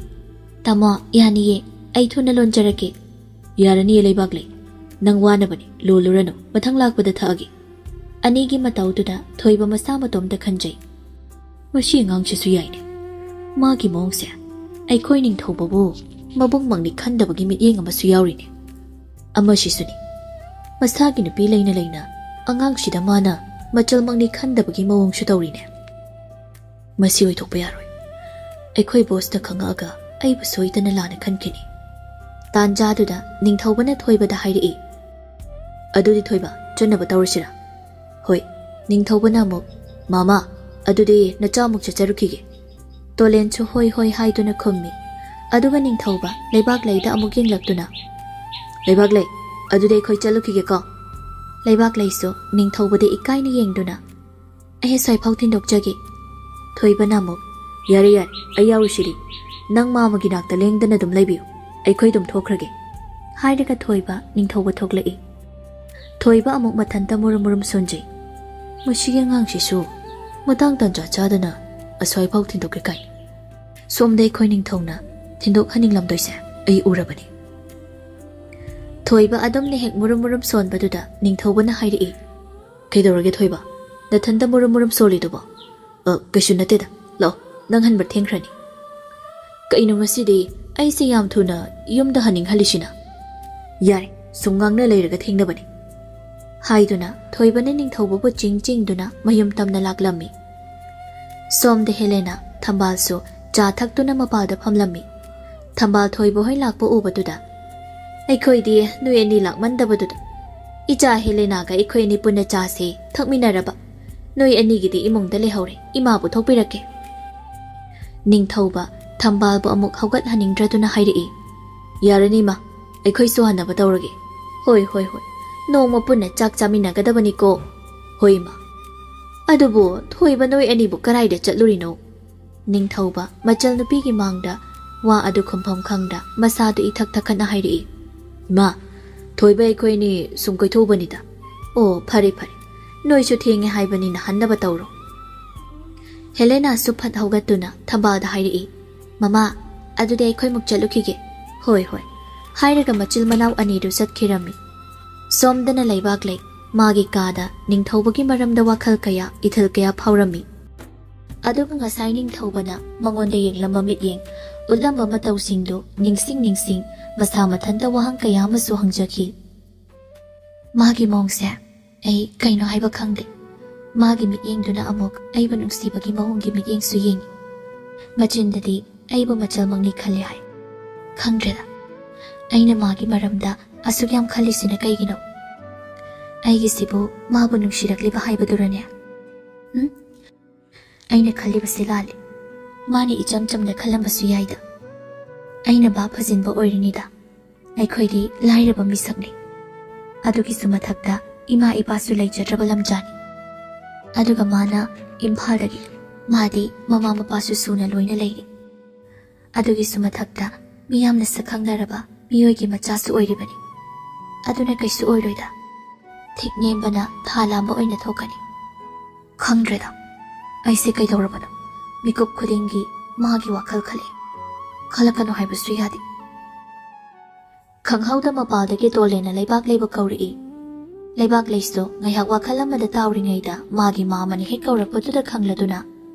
ꯇꯥꯃꯣ, ꯌꯥꯅꯤꯌꯦ, ꯑꯩ ꯊꯨꯅ ꯂꯣꯟꯖꯔꯛꯀꯦ꯫ ꯌꯥꯔꯅꯤꯌꯦ ꯂꯩꯕꯥꯛꯂꯩ, "ꯅꯪ ꯋꯥꯅꯕꯅꯤ, ꯂꯣꯜꯂꯨꯔꯅꯨ, ꯃꯊꯪ ꯂꯥꯛꯄꯗ ꯊꯛꯑꯒꯦ"꯫ ꯑꯅꯤꯒꯤ ꯃꯇꯧꯗꯨꯗ ꯊꯣꯏꯕ ꯃꯁꯥ ꯃꯇꯣꯝꯇ ꯈꯟꯖꯩ, "ꯃꯁꯤ ꯑꯉꯥꯡꯁꯤꯁꯨ ꯌꯥꯏꯅꯦ꯫ ꯃꯥꯒꯤ ꯃꯑꯣꯡꯁꯦ ꯑꯩꯈꯣꯏ ꯅꯤꯡꯊꯧꯕꯕꯨ ꯃꯕꯨꯡꯃꯛꯅꯤ ꯈꯟꯗꯕꯒꯤ ꯃꯤꯠꯌꯦꯡ ꯑꯃꯁꯨ ꯌꯥꯎꯔꯤꯅꯦ꯫ ꯑꯃꯁꯤꯁꯨꯅꯤ, ꯃꯁꯥꯒꯤ ꯅꯨꯄꯤ ꯂꯩꯅ ꯂꯩꯅ ꯑꯉꯥꯡꯁꯤꯗ ꯃꯥꯅ ꯃꯆꯜꯃꯛꯅꯤ ꯈꯟꯗꯕꯒꯤ ꯃꯑꯣꯡꯁꯨ ꯇꯧꯔꯤꯅꯦ꯫ ꯃꯁꯤ ꯑꯣꯏꯊꯣꯛꯄ ꯌꯥꯔꯣꯏ꯫ ꯑꯩꯈꯣꯏ ꯕꯣꯁꯇ ꯈꯪꯉꯛꯑꯒ ꯑꯩꯕꯨ ꯁꯣꯏꯗꯅ ꯂꯥꯟꯅ ꯈꯟꯈꯤꯅꯤ"꯫ ꯇꯥꯟꯖꯥꯗꯨꯗ ꯅꯤꯡꯊꯧꯕꯅ ꯊꯣꯏꯕꯗ ꯍꯥꯏꯔꯛꯏ, "ꯑꯗꯨꯗꯤ ꯊꯣꯏꯕ, ꯆꯠꯅꯕ ꯇꯧꯔꯁꯤꯔꯥ?" "ꯍꯣꯏ"꯫ ꯅꯤꯡꯊꯧꯕꯅ ꯑꯃꯨꯛ, "ꯃꯃꯥ, ꯑꯗꯨꯗꯤ ꯅꯆꯥ ꯑꯃꯨꯛ ꯆꯠꯆꯔꯨꯈꯤꯒꯦ"꯫ ꯇꯣꯂꯦꯟꯁꯨ "ꯍꯣꯏ ꯍꯣꯏ" ꯍꯥꯏꯗꯨꯅ ꯈꯨꯝꯃꯤ꯫ ꯑꯗꯨꯒ ꯅꯤꯡꯊꯧꯕ ꯂꯩꯕꯥꯛ ꯂꯩꯗ ꯑꯃꯨꯛ ꯌꯦꯡꯂꯛꯇꯨꯅ, "ꯂꯩꯕꯥꯛ ꯂꯩ, ꯑꯗꯨꯗꯤ ꯑꯩꯈꯣꯏ ꯆꯠꯂꯨꯈꯤꯒꯦꯀꯣ"꯫ ꯂꯩꯕꯥꯛ ꯂꯩꯁꯨ ꯅꯤꯡꯊꯧꯕꯗ ꯏꯀꯥꯏꯅ ꯌꯦꯡꯗꯨꯅ, "ꯑꯩ ꯑꯁ꯭ꯋꯥꯏꯐꯥꯎ ꯊꯤꯟꯗꯣꯛꯆꯒꯦ"꯫ ꯊꯣꯏꯕꯅ ꯑꯃꯨꯛ, "ꯌꯥꯔꯦ ꯌꯥꯔꯦ, ꯑꯩ ꯌꯥꯎꯔꯤꯁꯤꯗꯤ꯫ ꯅꯪ ꯃꯥꯃꯒꯤ ꯅꯥꯛꯇ ꯂꯦꯡꯗꯅ ꯑꯗꯨꯝ ꯂꯩꯕꯤꯌꯨ, ꯑꯩꯈꯣꯏ ꯑꯗꯨꯝ ꯊꯣꯛꯈ꯭ꯔꯒꯦ"꯫ ꯍꯥꯏꯔꯒ ꯊꯣꯏꯕ ꯅꯤꯡꯊꯧꯕ ꯊꯣꯛꯂꯛꯏ꯫ ꯊꯣꯏꯕ ꯑꯃꯨꯛ ꯃꯊꯟꯇ ꯃꯨꯔꯨꯝ ꯃꯨꯔꯨꯝ ꯁꯣꯟꯖꯩ꯫ "ꯃꯁꯤꯒꯤ ꯑꯉꯥꯡꯁꯤꯁꯨ ꯃꯇꯥꯡ ꯇꯥꯟꯖꯥ ꯆꯥꯗꯅ ꯑꯁ꯭ꯋꯥꯏꯐꯥꯎ ꯊꯤꯟꯗꯣꯛꯀꯦ ꯀꯥꯏ꯫ ꯁꯣꯝꯗ ꯑꯩꯈꯣꯏ ꯅꯤꯡꯊꯧꯅ ꯊꯤꯟꯗꯣꯛꯍꯟꯅꯤꯡꯂꯝꯗꯣꯏꯁꯦ ꯑꯩ ꯎꯔꯕꯅꯤ"꯫ ꯊꯣꯏꯕ ꯑꯗꯨꯝꯅ ꯍꯦꯛ ꯃꯨꯔꯨꯝ ꯃꯨꯔꯨꯝ ꯁꯣꯟꯕꯗꯨꯗ ꯅꯤꯡꯊꯧꯕꯅ ꯍꯥꯏꯔꯛꯏ, "ꯀꯩꯗꯧꯔꯒꯦ ꯊꯣꯏꯕ? ꯅꯊꯟꯇ ꯃꯨꯔꯨꯝ ꯃꯨꯔꯨꯝ ꯁꯣꯜꯂꯤꯗꯨꯕꯣ?" "ꯑ, ꯀꯩꯁꯨ ꯅꯠꯇꯦꯗ꯫ ꯂꯥꯛꯑꯣ, ꯅꯪ ꯍꯟꯕ ꯊꯦꯡꯈ꯭ꯔꯅꯤ"꯫ "ꯀꯩꯅꯣ ꯉꯁꯤꯗꯤ ꯑꯩꯁꯦ ꯌꯥꯝ ꯊꯨꯅ ꯌꯨꯝꯗ ꯍꯟꯅꯤꯡꯍꯜꯂꯤꯁꯤꯅ?" "ꯌꯥꯔꯦ, ꯁꯨꯝ ꯉꯥꯡꯅ ꯂꯩꯔꯒ ꯊꯦꯡꯅꯕꯅꯤ"꯫ ꯍꯥꯏꯗꯨꯅ ꯊꯣꯏꯕꯅ ꯅꯤꯡꯊꯧꯕꯕꯨ ꯆꯤꯡ ꯆꯤꯡꯗꯨꯅ ꯃꯌꯨꯝ ꯇꯝꯅ ꯂꯥꯛꯂꯝꯃꯤ꯫ ꯁꯣꯝꯗ ꯍꯦꯂꯦꯅꯥ ꯊꯝꯕꯥꯜꯁꯨ ꯆꯥ ꯊꯛꯇꯨꯅ ꯃꯄꯥꯜꯗ ꯐꯝꯂꯝꯃꯤ꯫ ꯊꯝꯕꯥꯜ ꯊꯣꯏꯕ ꯍꯣꯏ ꯂꯥꯛꯄ ꯎꯕꯗꯨꯗ, "ꯑꯩꯈꯣꯏꯗꯤ ꯅꯣꯏ ꯑꯅꯤ ꯂꯥꯛꯃꯟꯗꯕꯗꯨꯗ ꯏꯆꯥ ꯍꯦꯂꯦꯅꯥꯒ ꯑꯩꯈꯣꯏ ꯑꯅꯤ ꯄꯨꯟꯅ ꯆꯥꯁꯦ ꯊꯛꯃꯤꯟꯅꯔꯕ꯫ ꯅꯣꯏ ꯑꯅꯤꯒꯤꯗꯤ ꯏꯃꯨꯡꯗ ꯂꯩꯍꯧꯔꯦ, ꯏꯃꯥꯕꯨ ꯊꯣꯛꯄꯤꯔꯛꯀꯦ"꯫ ꯅꯤꯡꯊꯧꯕ ꯊꯝꯕꯥꯜꯕꯨ ꯑꯃꯨꯛ ꯍꯧꯒꯠꯍꯟꯅꯤꯡꯗ꯭ꯔꯗꯨꯅ ꯍꯥꯏꯔꯛꯏ, "ꯌꯥꯔꯅꯤ ꯏꯃꯥ, ꯑꯩꯈꯣꯏꯁꯨ ꯍꯟꯅꯕ ꯇꯧꯔꯒꯦ"꯫ "ꯍꯣꯏ, ꯍꯣꯏ, ꯍꯣꯏ, ꯅꯣꯡꯃ ꯄꯨꯟꯅ ꯆꯥꯛ ꯆꯥꯃꯤꯟꯅꯒꯗꯕꯅꯤꯀꯣ"꯫ "ꯍꯣꯏ ꯏꯃꯥ꯫ ꯑꯗꯨꯕꯨ ꯊꯣꯏꯕ ꯅꯣꯏ ꯑꯅꯤꯕꯨ ꯀꯔꯥꯏꯗ ꯆꯠꯂꯨꯔꯤꯅꯣ?" ꯅꯤꯡꯊꯧꯕ ꯃꯆꯜ ꯅꯨꯄꯤꯒꯤ ꯃꯥꯡꯗ ꯋꯥ ꯑꯗꯨ ꯈꯨꯝꯐꯝ ꯈꯪꯗ ꯃꯁꯥꯗꯨ ꯏꯊꯛ ꯊꯛꯀꯠꯅ ꯍꯥꯏꯔꯛꯏ, "ꯏꯃꯥ, ꯊꯣꯏꯕ ꯑꯩꯈꯣꯏꯅꯤ ꯁꯨꯝ ꯀꯣꯏꯊꯣꯛꯎꯕꯅꯤꯗ"꯫ "ꯑꯣ, ꯐꯔꯦ ꯐꯔꯦ, ꯅꯣꯏꯁꯨ ꯊꯦꯡꯉꯦ ꯍꯥꯏꯕꯅꯤꯅ ꯍꯟꯅꯕ ꯇꯧꯔꯣ"꯫ ꯍꯦꯂꯦꯅꯥꯁꯨ ꯐꯠ ꯍꯧꯒꯠꯇꯨꯅ ꯊꯝꯕꯥꯜꯗ ꯍꯥꯏꯔꯛꯏ, "ꯃꯃꯥ, ꯑꯗꯨꯗꯤ ꯑꯩꯈꯣꯏꯃꯨꯛ ꯆꯠꯂꯨꯈꯤꯒꯦ"꯫ "ꯍꯣꯏ ꯍꯣꯏ" ꯍꯥꯏꯔꯒ ꯃꯆꯤꯜ ꯃꯅꯥꯎ ꯑꯅꯤꯗꯨ ꯆꯠꯈꯤꯔꯝꯃꯤ꯫ ꯁꯣꯝꯗꯅ ꯂꯩꯕꯥꯛꯂꯩ ꯃꯥꯒꯤ ꯀꯥꯗ ꯅꯤꯡꯊꯧꯕꯒꯤ ꯃꯔꯝꯗ ꯋꯥꯈꯜ ꯀꯌꯥ, ꯏꯊꯤꯜ ꯀꯌꯥ ꯐꯥꯎꯔꯝꯃꯤ꯫ ꯑꯗꯨꯒ ꯉꯁꯥꯏ ꯅꯤꯡꯊꯧꯕꯅ ꯃꯉꯣꯟꯗ ꯌꯦꯡꯂꯝꯕ ꯃꯤꯠꯌꯦꯡ, ꯎꯠꯂꯝꯕ ꯃꯇꯧꯁꯤꯡꯗꯨ ꯅꯤꯡꯁꯤꯡ ꯅꯤꯡꯁꯤꯡ ꯃꯁꯥ ꯃꯊꯟꯇ ꯋꯥꯍꯪ ꯀꯌꯥ ꯑꯃꯁꯨ ꯍꯪꯖꯈꯤ꯫ ꯃꯥꯒꯤ ꯃꯑꯣꯡꯁꯦ ꯑꯩ ꯀꯩꯅꯣ ꯍꯥꯏꯕ ꯈꯪꯗꯦ꯫ ꯃꯥꯒꯤ ꯃꯤꯠꯌꯦꯡꯗꯨꯅ ꯑꯃꯨꯛ ꯑꯩꯕꯨ ꯅꯨꯡꯁꯤꯕꯒꯤ ꯃꯑꯣꯡꯒꯤ ꯃꯤꯠꯌꯦꯡꯁꯨ ꯌꯦꯡꯉꯤ꯫ ꯃꯆꯤꯟꯗꯗꯤ ꯑꯩꯕꯨ ꯃꯆꯜꯃꯛꯅꯤ ꯈꯜꯂꯤ ꯍꯥꯏ꯫ ꯈꯪꯗ꯭ꯔꯦꯗ, ꯑꯩꯅ ꯃꯥꯒꯤ ꯃꯔꯝꯗ ꯑꯁꯨꯛ ꯌꯥꯝ ꯈꯜꯂꯤꯁꯤꯅ ꯀꯩꯒꯤꯅꯣ? ꯑꯩꯒꯤꯁꯤꯕꯨ ꯃꯥꯕꯨ ꯅꯨꯡꯁꯤꯔꯛꯂꯤꯕ ꯍꯥꯏꯕꯗꯨꯔꯅꯦ? ꯎꯝ? ꯑꯩꯅ ꯈꯜꯂꯤꯕꯁꯤ ꯂꯥꯜꯂꯤ꯫ ꯃꯥꯅ ꯏꯆꯝ ꯆꯝꯅ ꯈꯜꯂꯝꯕꯁꯨ ꯌꯥꯏꯗ꯫ ꯑꯩꯅ ꯚꯥꯞ ꯐꯖꯤꯟꯕ ꯑꯣꯏꯔꯤꯅꯤꯗ꯫ ꯑꯩꯈꯣꯏꯗꯤ ꯂꯥꯏꯔꯕ ꯃꯤꯁꯛꯅꯤ꯫ ꯑꯗꯨꯒꯤꯁꯨ ꯃꯊꯛꯇ ꯏꯃꯥ ꯏꯄꯥꯁꯨ ꯂꯩꯖꯗ꯭ꯔꯕ ꯂꯝꯖꯥꯅꯤ꯫ ꯑꯗꯨꯒ ꯃꯥꯅ ꯏꯝꯐꯥꯜꯗꯒꯤ, ꯃꯥꯗꯤ ꯃꯃꯥ ꯃꯄꯥꯁꯨ ꯁꯨꯅ ꯂꯣꯏꯅ ꯂꯩꯔꯤ꯫ ꯑꯗꯨꯒꯤꯁꯨ ꯃꯊꯛꯇ ꯃꯤꯌꯥꯝꯅ ꯁꯛꯈꯪꯅꯔꯕ ꯃꯤꯑꯣꯏꯒꯤ ꯃꯆꯥꯁꯨ ꯑꯣꯏꯔꯤꯕꯅꯤ꯫ ꯑꯗꯨꯅ ꯀꯩꯁꯨ ꯑꯣꯏꯔꯣꯏꯗ꯫ ꯊꯤꯛ ꯅꯦꯝꯕꯅ ꯊꯥ ꯂꯥꯝꯕ ꯑꯣꯏꯅ ꯊꯣꯛꯀꯅꯤ꯫ ꯈꯪꯗ꯭ꯔꯦꯗ, ꯑꯩꯁꯦ ꯀꯩꯗꯧꯔꯕꯅꯣ? ꯃꯤꯀꯨꯞ ꯈꯨꯗꯤꯡꯒꯤ ꯃꯥꯒꯤ ꯋꯥꯈꯜ ꯈꯜꯂꯛꯑꯦ꯫ ꯈꯜꯂꯛꯀꯅꯨ ꯍꯥꯏꯕꯁꯨ ꯌꯥꯗꯦ꯫ ꯈꯪꯍꯧꯗ ꯃꯄꯥꯜꯗꯒꯤ ꯇꯣꯂꯦꯅ ꯂꯩꯕꯥꯛꯂꯩꯕꯨ ꯀꯧꯔꯛꯏ꯫ ꯂꯩꯕꯥꯛꯂꯩꯁꯨ ꯉꯥꯏꯍꯥꯛ ꯋꯥꯈꯜ ꯑꯃꯗ ꯇꯥꯎꯔꯤꯉꯩꯗ ꯃꯥꯒꯤ ꯃꯥꯃꯅ ꯍꯦꯛ ꯀꯧꯔꯛꯄꯗꯨꯗ ꯈꯪꯂꯗꯨꯅ,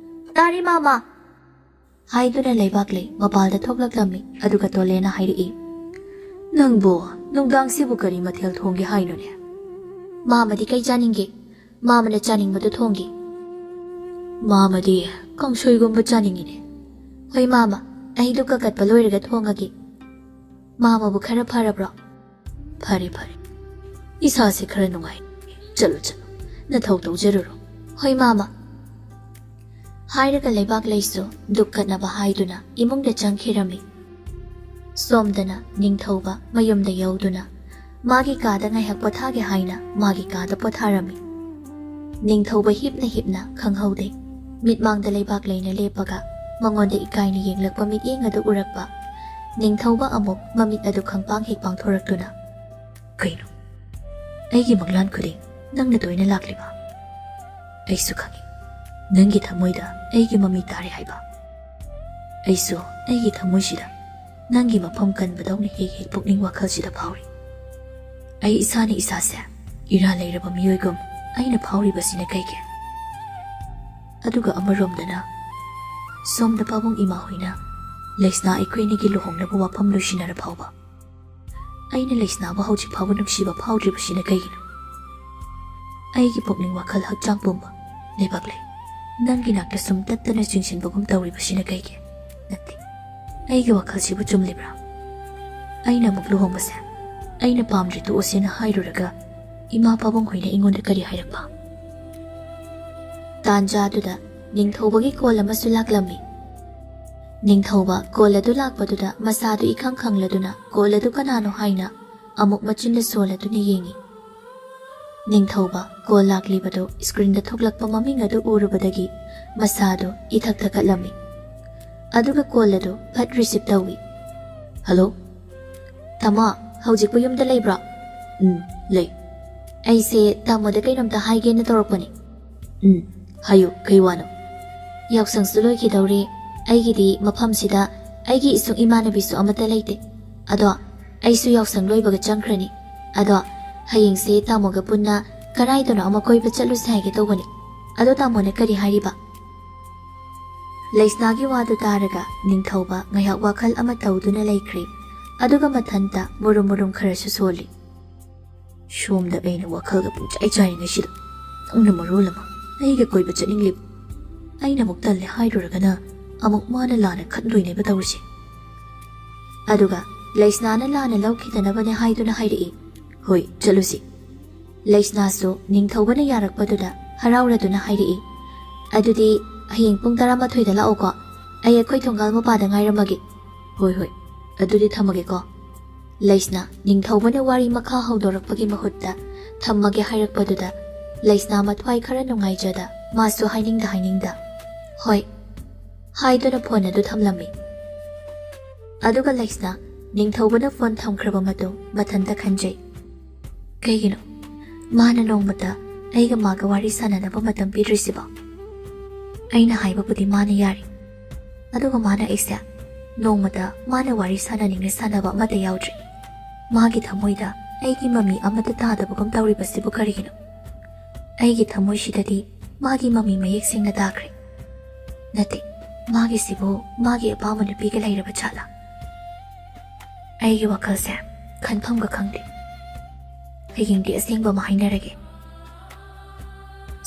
"ꯇꯥꯔꯤ, ꯃꯥꯃ!" ꯍꯥꯏꯗꯨꯅ ꯂꯩꯕꯥꯛꯂꯩ ꯃꯄꯥꯜꯗ ꯊꯣꯛꯂꯛꯂꯝꯃꯤ꯫ ꯑꯗꯨꯒ ꯇꯣꯂꯦꯅ ꯍꯥꯏꯔꯛꯏ, "ꯅꯪꯕꯨ ꯅꯨꯡꯗꯥꯡꯁꯤꯕꯨ ꯀꯔꯤ ꯃꯊꯦꯜ ꯊꯣꯡꯒꯦ ꯍꯥꯏꯅꯣꯅꯦ?" "ꯃꯥꯃꯗꯤ ꯀꯩ ꯆꯥꯅꯤꯡꯒꯦ? ꯃꯥꯃꯅ ꯆꯥꯅꯤꯡꯕꯗꯨ ꯊꯣꯡꯒꯦ꯫" "ꯃꯥꯃꯗꯤ ꯀꯥꯡꯁꯣꯏꯒꯨꯝꯕ ꯆꯥꯅꯤꯡꯉꯤꯅꯦ꯫" "ꯍꯣꯏ ꯃꯥꯃ, ꯑꯩꯗꯨ ꯀꯀꯠꯄ ꯂꯣꯏꯔꯒ ꯊꯣꯡꯉꯒꯦ꯫" "ꯃꯥꯃꯕꯨ ꯈꯔ ꯐꯔꯕ꯭ꯔꯣ?" "ꯐꯔꯦ, ꯐꯔꯦ꯫ ꯏꯁꯥꯁꯦ ꯈꯔ ꯅꯨꯡꯉꯥꯏ꯫ ꯆꯠꯂꯣ, ꯆꯠꯂꯣ꯫ ꯅꯊꯧ ꯇꯧꯖꯔꯨꯔꯣ꯫" "ꯍꯣꯏ ꯃꯥꯃ꯫" ꯍꯥꯏꯔꯒ ꯂꯩꯕꯥꯛꯂꯩꯁꯨ ꯗꯨꯛ ꯀꯠꯅꯕ ꯍꯥꯏꯗꯨꯅ ꯏꯃꯨꯡꯗ ꯆꯪꯈꯤꯔꯝꯃꯤ꯫ ꯁꯣꯝꯗꯅ ꯅꯤꯡꯊꯧꯕ ꯃꯌꯨꯝꯗ ꯌꯧꯗꯨꯅ ꯃꯥꯒꯤ ꯀꯥꯗ ꯉꯥꯏꯍꯥꯛ ꯄꯣꯊꯥꯒꯦ ꯍꯥꯏꯅ ꯃꯥꯒꯤ ꯀꯥꯗ ꯄꯣꯊꯥꯔꯝꯃꯤ꯫ ꯅꯤꯡꯊꯧꯕ ꯍꯤꯞꯅ ꯍꯤꯞꯅ ꯈꯪꯍꯧꯗꯦ꯫ ꯃꯤꯠꯃꯥꯡꯗ ꯂꯩꯕꯥꯛꯂꯩꯅ ꯂꯦꯞꯄꯒ ꯃꯉꯣꯟꯗ ꯏꯀꯥꯏꯅ ꯌꯦꯡꯂꯛꯄ ꯃꯤꯠꯌꯦꯡ ꯑꯗꯨ ꯎꯔꯛꯄ꯫ ꯅꯤꯡꯊꯧꯕ ꯑꯃꯨꯛ ꯃꯃꯤꯠ ꯑꯗꯨ ꯈꯪꯄꯥꯡ ꯍꯦꯛ ꯄꯥꯡꯊꯣꯔꯛꯇꯨꯅ, "ꯀꯩꯅꯣ? ꯑꯩꯒꯤ ꯃꯪꯂꯥꯟ ꯈꯨꯗꯤꯡ ꯅꯪꯅ ꯇꯣꯏꯅ ꯂꯥꯛꯂꯤꯕ? ꯑꯩꯁꯨ ꯈꯪꯏ꯫ ꯅꯪꯒꯤ ꯊꯃꯣꯏꯗ ꯑꯩꯒꯤ ꯃꯃꯤ ꯇꯥꯔꯦ ꯍꯥꯏꯕ꯫ ꯑꯩꯁꯨ ꯑꯩꯒꯤ ꯊꯃꯣꯏꯁꯤꯗ ꯅꯪꯒꯤ ꯃꯐꯝ ꯀꯟꯕꯗꯧꯅ ꯍꯦꯛ ꯍꯦꯛ ꯄꯨꯛꯅꯤꯡ ꯋꯥꯈꯜꯁꯤꯗ ꯐꯥꯎꯔꯤ꯫ ꯑꯩ ꯏꯁꯥꯅ ꯏꯁꯥꯁꯦ ꯏꯔꯥ ꯂꯩꯔꯕ ꯃꯤꯑꯣꯏꯒꯨꯝ ꯑꯩꯅ ꯐꯥꯎꯔꯤꯕꯁꯤꯅ ꯀꯩꯒꯤ? ꯑꯗꯨꯒ ꯑꯃꯔꯣꯝꯗꯅ ꯁꯣꯝꯗ ꯄꯥꯕꯨꯡ ꯏꯃꯥ ꯍꯣꯏꯅ ꯂꯩꯁꯅꯥ ꯑꯩꯈꯣꯏ ꯑꯅꯤꯒꯤ ꯂꯨꯍꯣꯡꯅꯕ ꯋꯥꯐꯝ ꯂꯣꯏꯁꯤꯟꯅꯔ ꯐꯥꯎꯕ ꯑꯩꯅ ꯂꯩꯁꯅꯥꯕꯨ ꯍꯧꯖꯤꯛ ꯐꯥꯎꯕ ꯅꯨꯡꯁꯤꯕ ꯐꯥꯎꯗ꯭ꯔꯤꯕꯁꯤꯅ ꯀꯩꯒꯤꯅꯣ? ꯑꯩꯒꯤ ꯄꯨꯛꯅꯤꯡ ꯋꯥꯈꯜ ꯍꯛꯆꯥꯡ ꯄꯨꯝꯕ ꯂꯩꯕꯥꯛ ꯂꯩ ꯅꯪꯒꯤ ꯅꯥꯛꯇ ꯁꯨꯝ ꯇꯠꯇꯅ ꯆꯤꯡꯁꯤꯟꯕꯒꯨꯝ ꯇꯧꯔꯤꯕꯁꯤꯅ ꯀꯩꯒꯤ? ꯅꯠꯇꯦ, ꯑꯩꯒꯤ ꯋꯥꯈꯜꯁꯤꯕꯨ ꯆꯨꯝꯂꯤꯕ꯭ꯔꯥ? ꯑꯩꯅ ꯑꯃꯨꯛ ꯂꯨꯍꯣꯡꯕꯁꯦ ꯑꯩꯅ ꯄꯥꯝꯗ꯭ꯔꯦ ꯇꯣꯛꯑꯁꯦꯅ ꯍꯥꯏꯔꯨꯔꯒ ꯏꯃꯥ ꯄꯥꯕꯨꯡ ꯍꯣꯏꯅ ꯑꯩꯉꯣꯟꯗ ꯀꯔꯤ ꯍꯥꯏꯔꯛꯄ? ꯇꯥꯟꯖꯥꯗꯨꯗ ꯅꯤꯡꯊꯧꯕꯒꯤ ꯀꯣꯜ ꯑꯃꯁꯨ ꯂꯥꯛꯂꯝꯃꯤ꯫ ꯅꯤꯡꯊꯧꯕ ꯀꯣꯜ ꯑꯗꯨ ꯂꯥꯛꯄꯗꯨꯗ ꯃꯁꯥꯗꯨ ꯏꯈꯪ ꯈꯪꯂꯗꯨꯅ ꯀꯣꯜ ꯑꯗꯨ ꯀꯅꯥꯅꯣ ꯍꯥꯏꯅ ꯑꯃꯨꯛ ꯃꯆꯤꯟꯗ ꯁꯣꯜꯂꯗꯨꯅ ꯌꯦꯡꯉꯤ꯫ ꯅꯤꯡꯊꯧꯕ ꯀꯣꯜ ꯂꯥꯛꯂꯤꯕꯗꯨ ꯁ꯭ꯀ꯭ꯔꯤꯟꯗ ꯊꯣꯛꯂꯛꯄ ꯃꯃꯤꯡ ꯑꯗꯨ ꯎꯔꯨꯕꯗꯒꯤ ꯃꯁꯥꯗꯨ ꯏꯊꯛ ꯊꯛꯀꯠꯂꯝꯃꯤ꯫ ꯑꯗꯨꯒ ꯀꯣꯜ ꯑꯗꯨ ꯐꯠ ꯔꯤꯁꯤꯞ ꯇꯧꯏ꯫ "ꯍꯜꯂꯣ, ꯇꯥꯃꯣ, ꯍꯧꯖꯤꯛꯄꯨ ꯌꯨꯝꯗ ꯂꯩꯕ꯭ꯔꯣ?" "ꯎꯝ, ꯂꯩ꯫" "ꯑꯩꯁꯦ ꯇꯥꯃꯣꯗ ꯀꯩꯅꯣꯝꯇ ꯍꯥꯏꯒꯦꯅ ꯇꯧꯔꯛꯄꯅꯤ꯫" "ꯎꯝ, ꯍꯥꯏꯌꯨ, ꯀꯩ ꯋꯥꯅꯣ?" "ꯌꯥꯎꯁꯪꯁꯨ ꯂꯣꯏꯈꯤꯗꯧꯔꯦ꯫ ꯑꯩꯒꯤꯗꯤ ꯃꯐꯝꯁꯤꯗ ꯑꯩꯒꯤ ꯏꯁꯨꯡ ꯏꯃꯥꯟꯅꯕꯤꯁꯨ ꯑꯃꯠꯇ ꯂꯩꯇꯦ꯫ ꯑꯗꯣ ꯑꯩꯁꯨ ꯌꯥꯎꯁꯪ ꯂꯣꯏꯕꯒ ꯆꯪꯈ꯭ꯔꯅꯤ꯫ ꯑꯗꯣ ꯍꯌꯦꯡꯁꯦ ꯇꯥꯃꯣꯒ ꯄꯨꯟꯅ ꯀꯔꯥꯏꯗꯅꯣ ꯑꯃ ꯀꯣꯏꯕ ꯆꯠꯂꯨꯁꯦ ꯍꯥꯏꯒꯦ ꯇꯧꯕꯅꯤ꯫ ꯑꯗꯣ ꯇꯥꯃꯣꯅ ꯀꯔꯤ ꯍꯥꯏꯔꯤꯕ?" ꯂꯩꯁꯅꯥꯒꯤ ꯋꯥꯗꯨ ꯇꯥꯔꯒ ꯅꯤꯡꯊꯧꯕ ꯉꯥꯏꯍꯥꯛ ꯋꯥꯈꯜ ꯑꯃ ꯇꯧꯗꯨꯅ ꯂꯩꯈ꯭ꯔꯦ꯫ ꯑꯗꯨꯒ ꯃꯊꯟꯇ ꯃꯨꯔꯨꯝ ꯃꯨꯔꯨꯝ ꯈꯔꯁꯨ ꯁꯣꯜꯂꯤ꯫ "ꯁꯣꯝꯗ ꯑꯩꯅ ꯋꯥꯈꯜꯒ ꯄꯨꯡꯆꯥꯏ ꯆꯥꯏꯔꯤꯉꯩꯁꯤꯗ ꯅꯪꯅ ꯃꯔꯣꯜ ꯑꯃ ꯑꯩꯒ ꯀꯣꯏꯕ ꯆꯠꯅꯤꯡꯂꯤꯕ꯫ ꯑꯩꯅ ꯑꯃꯨꯛ ꯇꯜꯂꯦ ꯍꯥꯏꯔꯨꯔꯒꯅ ꯑꯃꯨꯛ ꯃꯥꯅ ꯂꯥꯟꯅ ꯈꯟꯗꯣꯏꯅꯦꯕ ꯇꯧꯔꯤꯁꯦ꯫" ꯑꯗꯨꯒ ꯂꯩꯁꯅꯥꯅ ꯂꯥꯟꯅ ꯂꯧꯈꯤꯗꯅꯕꯅꯦ ꯍꯥꯏꯗꯨꯅ ꯍꯥꯏꯔꯛꯏ꯫ "ꯍꯣꯏ, ꯆꯠꯂꯨꯁꯤ꯫" ꯂꯩꯁꯅꯥꯁꯨ ꯅꯤꯡꯊꯧꯕꯅ ꯌꯥꯔꯛꯄꯗꯨꯗ ꯍꯔꯥꯎꯔꯗꯨꯅ ꯍꯥꯏꯔꯛꯏ꯫ "ꯑꯗꯨꯗꯤ ꯍꯌꯦꯡ ꯄꯨꯡ ꯇꯔꯥꯃꯥꯊꯣꯏꯗ ꯂꯥꯛꯑꯣꯀꯣ꯫ ꯑꯩ ꯑꯩꯈꯣꯏ ꯊꯣꯡꯒꯥꯜ ꯃꯄꯥꯗ ꯉꯥꯏꯔꯝꯃꯒꯦ꯫" "ꯍꯣꯏ, ꯍꯣꯏ꯫ ꯑꯗꯨꯗꯤ ꯊꯝꯃꯒꯦꯀꯣ꯫" ꯂꯩꯁꯅꯥ ꯅꯤꯡꯊꯧꯕꯅ ꯋꯥꯔꯤ ꯃꯈꯥ ꯍꯧꯗꯣꯔꯛꯄꯒꯤ ꯃꯍꯨꯠꯇ ꯊꯝꯃꯒꯦ ꯍꯥꯏꯔꯛꯄꯗꯨꯗ ꯂꯩꯁꯅꯥ ꯃꯊ꯭ꯋꯥꯏ ꯈꯔ ꯅꯨꯡꯉꯥꯏꯖꯗ ꯃꯥꯁꯨ ꯍꯥꯏꯅꯤꯡꯗ ꯍꯥꯏꯅꯤꯡꯗ "ꯍꯣꯏ" ꯍꯥꯏꯗꯨꯅ ꯐꯣꯟ ꯑꯗꯨ ꯊꯝꯂꯝꯃꯤ꯫ ꯑꯗꯨꯒ ꯂꯩꯁꯅꯥ ꯅꯤꯡꯊꯧꯕꯅ ꯐꯣꯟ ꯊꯝꯈ꯭ꯔꯕ ꯃꯇꯨꯡ ꯃꯊꯟꯇ ꯈꯟꯖꯩ, "ꯀꯩꯒꯤꯅꯣ ꯃꯥꯅ ꯅꯣꯡꯃꯇ ꯑꯩꯒ ꯃꯥꯒ ꯋꯥꯔꯤ ꯁꯥꯟꯅꯅꯕ ꯃꯇꯝ ꯄꯤꯗ꯭ꯔꯤꯁꯤꯕꯣ? ꯑꯩꯅ ꯍꯥꯏꯕꯕꯨꯗꯤ ꯃꯥꯅ ꯌꯥꯔꯤ, ꯑꯗꯨꯒ ꯃꯥꯅ ꯑꯩꯁꯦ ꯅꯣꯡꯃꯇ ꯃꯥꯅ ꯋꯥꯔꯤ ꯁꯥꯟꯅꯅꯤꯡꯅ ꯁꯥꯟꯅꯕ ꯑꯃꯠꯇ ꯌꯥꯎꯗ꯭ꯔꯤ꯫ ꯃꯥꯒꯤ ꯊꯃꯣꯏꯗ ꯑꯩꯒꯤ ꯃꯃꯤ ꯑꯃꯠꯇ ꯇꯥꯗꯕꯒꯨꯝ ꯇꯧꯔꯤꯕꯁꯤꯕꯨ ꯀꯔꯤꯒꯤꯅꯣ? ꯑꯩꯒꯤ ꯊꯃꯣꯏꯁꯤꯗꯗꯤ ꯃꯥꯒꯤ ꯃꯃꯤ ꯃꯌꯦꯛ ꯁꯦꯡꯅ ꯇꯥꯈ꯭ꯔꯦ꯫ ꯅꯠꯇꯦ, ꯃꯥꯒꯤꯁꯤꯕꯨ ꯃꯥꯒꯤ ꯑꯄꯥꯝꯕ ꯅꯨꯄꯤꯒ ꯂꯩꯔꯕ ꯖꯥꯠꯂꯥ? ꯑꯩꯒꯤ ꯋꯥꯈꯜꯁꯦ ꯈꯟꯐꯝꯒ ꯈꯪꯗꯦ꯫ ꯍꯌꯦꯡꯗꯤ ꯑꯁꯦꯡꯕ ꯑꯃ ꯍꯥꯏꯅꯔꯒꯦ꯫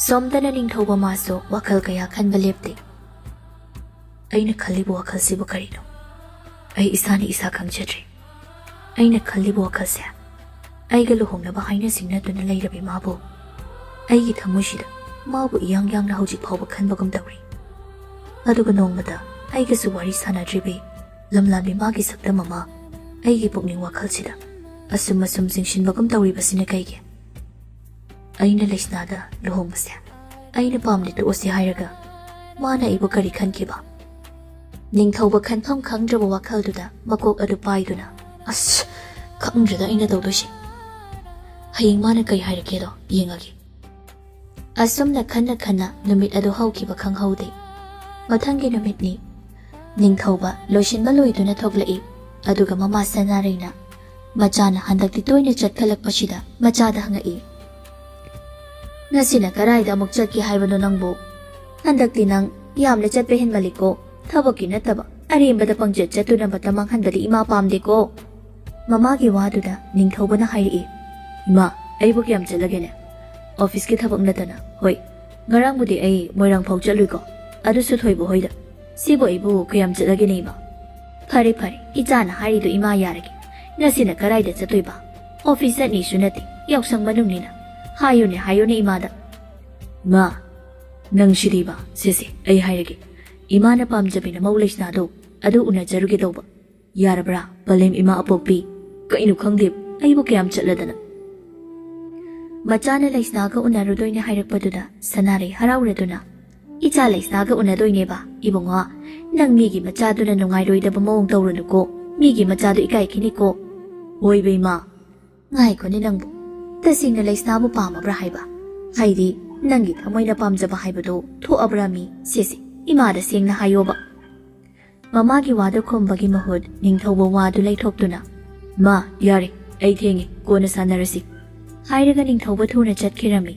ꯁꯣꯝꯗꯅ ꯅꯤꯡꯊꯧꯕ ꯃꯥꯁꯨ ꯋꯥꯈꯜ ꯀꯌꯥ ꯈꯟꯕ ꯂꯦꯞꯇꯦ꯫ ꯑꯩꯅ ꯈꯜꯂꯤꯕ ꯋꯥꯈꯜꯁꯤꯕꯨ ꯀꯔꯤꯅꯣ? ꯑꯩ ꯏꯁꯥꯅ ꯏꯁꯥ ꯈꯪꯖꯗ꯭ꯔꯦ꯫ ꯑꯩꯅ ꯈꯜꯂꯤꯕ ꯋꯥꯈꯜꯁꯦ ꯑꯩꯒ ꯂꯨꯍꯣꯡꯅꯕ ꯍꯥꯏꯅ ꯁꯤꯡꯅꯗꯨꯅ ꯂꯩꯔꯕꯤ ꯃꯥꯕꯨ ꯑꯩꯒꯤ ꯊꯃꯣꯏꯁꯤꯗ ꯃꯥꯕꯨ ꯏꯌꯥꯡ ꯌꯥꯡꯅ ꯍꯧꯖꯤꯛ ꯐꯥꯎꯕ ꯈꯟꯕꯒꯨꯝ ꯇꯧꯔꯤ꯫ ꯑꯗꯨꯒ ꯅꯣꯡꯃꯗ ꯑꯩꯒꯁꯨ ꯋꯥꯔꯤ ꯁꯥꯟꯅꯗ꯭ꯔꯤꯕꯤ ꯂꯝꯂꯥꯟꯕꯤ ꯃꯥꯒꯤ ꯁꯛꯇꯝ ꯑꯃ ꯑꯩꯒꯤ ꯄꯨꯛꯅꯤꯡ ꯋꯥꯈꯜꯁꯤꯗ ꯑꯁꯨꯝ ꯑꯁꯨꯝ ꯆꯤꯡꯁꯤꯟꯕꯒꯨꯝ ꯇꯧꯔꯤꯕꯁꯤꯅ ꯀꯩꯒꯤ? ꯑꯩꯅ ꯂꯩꯁꯅꯥꯗ ꯂꯨꯍꯣꯡꯕꯁꯦ ꯑꯩꯅ ꯄꯥꯝꯗꯦ ꯇꯣꯛꯑꯁꯤ ꯍꯥꯏꯔꯒ ꯃꯥꯅ ꯑꯩꯕꯨ ꯀꯔꯤ ꯈꯟꯈꯤꯕ? ꯅꯤꯡꯊꯧꯕ ꯈꯟꯐꯝ ꯈꯪꯗ꯭ꯔꯕ ꯋꯥꯈꯜꯗꯨꯗ ꯃꯀꯣꯛ ꯑꯗꯨ ꯄꯥꯏꯗꯨꯅ, "ꯑꯁ, ꯈꯪꯗ꯭ꯔꯦꯗ ꯑꯩꯅ ꯇꯧꯗꯣꯏꯁꯦ꯫ ꯍꯌꯦꯡ ꯃꯥꯅ ꯀꯩ ꯍꯥꯏꯔꯛꯀꯦꯗꯣ ꯌꯦꯡꯉꯒꯦ"꯫ ꯑꯁꯨꯝꯅ ꯈꯟꯅ ꯈꯟꯅ ꯅꯨꯃꯤꯠ ꯑꯗꯨ ꯍꯧꯈꯤꯕ ꯈꯪꯍꯧꯗꯦ꯫ ꯃꯊꯪꯒꯤ ꯅꯨꯃꯤꯠꯅꯤ꯫ ꯅꯤꯡꯊꯧꯕ ꯂꯣꯏꯁꯤꯟꯕ ꯂꯣꯏꯗꯨꯅ ꯊꯣꯛꯂꯛꯏ꯫ ꯑꯗꯨꯒ ꯃꯃꯥ ꯁꯅꯥꯔꯩꯅ ꯃꯆꯥꯅ ꯍꯟꯗꯛꯇꯤ ꯇꯣꯏꯅ ꯆꯠꯈꯠꯂꯛꯄꯁꯤꯗ ꯃꯆꯥꯗ ꯍꯪꯉꯛꯏ, "ꯉꯁꯤꯅ ꯀꯗꯥꯏꯗ ꯑꯃꯨꯛ ꯆꯠꯀꯦ ꯍꯥꯏꯕꯅꯣ ꯅꯪꯕꯨ? ꯍꯟꯗꯛꯇꯤ ꯅꯪ ꯌꯥꯝꯅ ꯆꯠꯄ ꯍꯦꯟꯃꯜꯂꯤꯀꯣ꯫ ꯊꯕꯛꯀꯤ ꯅꯠꯇꯕ ꯑꯔꯦꯝꯕꯗ ꯄꯪꯆꯠ ꯆꯠꯇꯨꯅ ꯃꯇꯝ ꯃꯥꯡꯍꯟꯕꯗꯤ ꯏꯃꯥ ꯄꯥꯝꯗꯦꯀꯣ"꯫ ꯃꯃꯥꯒꯤ ꯋꯥꯗꯨꯗ ꯅꯤꯡꯊꯧꯕꯅ ꯍꯥꯏꯔꯛꯏ, "ꯏꯃꯥ, ꯑꯩꯕꯨ ꯀꯌꯥꯝ ꯆꯠꯂꯒꯦꯅꯦ? ꯑꯣꯐꯤꯁꯀꯤ ꯊꯕꯛ ꯅꯠꯇꯅ꯫ ꯍꯣꯏ, ꯉꯔꯥꯡꯕꯨꯗꯤ ꯑꯩ ꯃꯣꯏꯔꯥꯡ ꯐꯥꯎ ꯆꯠꯂꯨꯏꯀꯣ, ꯑꯗꯨꯁꯨ ꯊꯣꯏꯕ ꯍꯣꯏꯗ꯫ ꯁꯤꯕꯨ ꯑꯩꯕꯨ ꯀꯌꯥꯝ ꯆꯠꯂꯒꯦꯅꯦ ꯏꯃꯥ?" "ꯐꯔꯦ ꯐꯔꯦ, ꯏꯆꯥꯅ ꯍꯥꯏꯔꯤꯗꯣ ꯏꯃꯥ ꯌꯥꯔꯒꯦ꯫ ꯉꯁꯤꯅ ꯀꯗꯥꯏꯗ ꯆꯠꯇꯣꯏꯕ? ꯑꯣꯐꯤꯁ ꯆꯠꯅꯤꯁꯨ ꯅꯠꯇꯦ, ꯌꯥꯎꯁꯪ ꯃꯅꯨꯡꯅꯤꯅ꯫ ꯍꯥꯏꯌꯨꯅꯦ ꯍꯥꯏꯌꯨꯅꯦ ꯏꯃꯥꯗ"꯫ "ꯏꯃꯥ, ꯅꯪ ꯁꯤꯗꯤꯕ, ꯁꯦ ꯁꯦ, ꯑꯩ ꯍꯥꯏꯔꯒꯦ꯫ ꯏꯃꯥꯅ ꯄꯥꯝꯖꯕꯤ ꯅꯃꯧ ꯂꯩꯁꯅꯥꯗꯣ ꯑꯗꯨ ꯎꯅꯖꯔꯨꯒꯦ ꯇꯧꯕ꯫ ꯌꯥꯔꯕ꯭ꯔꯥ, ꯄꯂꯦꯝ ꯏꯃꯥ ꯑꯄꯣꯛꯄꯤ? ꯀꯩꯅꯣ ꯈꯪꯗꯦ, ꯑꯩꯕꯨ ꯀꯌꯥꯝ ꯆꯠꯂꯗꯅ"꯫ ꯃꯆꯥꯅ ꯂꯩꯁꯅꯥꯒ ꯎꯅꯔꯨꯗꯣꯏꯅꯦ ꯍꯥꯏꯔꯛꯄꯗꯨꯗ ꯁꯅꯥꯔꯩ ꯍꯔꯥꯎꯔꯗꯨꯅ, "ꯏꯆꯥ ꯂꯩꯁꯅꯥꯒ ꯎꯅꯗꯣꯏꯅꯦꯕ? ꯏꯕꯨꯡꯉꯣ, ꯅꯪ ꯃꯤꯒꯤ ꯃꯆꯥꯗꯨꯅ ꯅꯨꯡꯉꯥꯏꯔꯣꯏꯗꯕ ꯃꯑꯣꯡ ꯇꯧꯔꯨꯅꯨꯀꯣ꯫ ꯃꯤꯒꯤ ꯃꯆꯥꯗꯨ ꯏꯀꯥꯏꯈꯤꯅꯤꯀꯣ"꯫ "ꯍꯣꯏꯕ ꯏꯃꯥ"꯫ "ꯉꯥꯏꯈꯣꯅꯦ ꯅꯪꯕꯨ, ꯇꯁꯦꯡꯅ ꯂꯩꯁꯅꯥꯕꯨ ꯄꯥꯝꯃꯕ꯭ꯔꯥ ꯍꯥꯏꯕ? ꯍꯥꯏꯗꯤ ꯅꯪꯒꯤ ꯊꯃꯣꯏꯅ ꯄꯥꯝꯖꯕ ꯍꯥꯏꯕꯗꯨ ꯊꯣꯛꯑꯕ꯭ꯔꯥ ꯃꯤ? ꯁꯦ ꯁꯦ, ꯏꯃꯥꯗ ꯁꯦꯡꯅ ꯍꯥꯏꯌꯣꯕ"꯫ ꯃꯃꯥꯒꯤ ꯋꯥꯗꯨ ꯈꯨꯝꯕꯒꯤ ꯃꯍꯨꯠ ꯅꯤꯡꯊꯧꯕ ꯋꯥꯗꯨ ꯂꯩꯊꯣꯛꯇꯨꯅ, "ꯃꯥ, ꯌꯥꯔꯦ, "ꯑꯩ ꯊꯦꯡꯉꯦ, ꯀꯣꯟꯅ ꯁꯥꯟꯅꯔꯁꯤ," ꯍꯥꯏꯔꯒ ꯅꯤꯡꯊꯧꯕ ꯊꯨꯅ ꯆꯠꯈꯤꯔꯝꯃꯤ꯫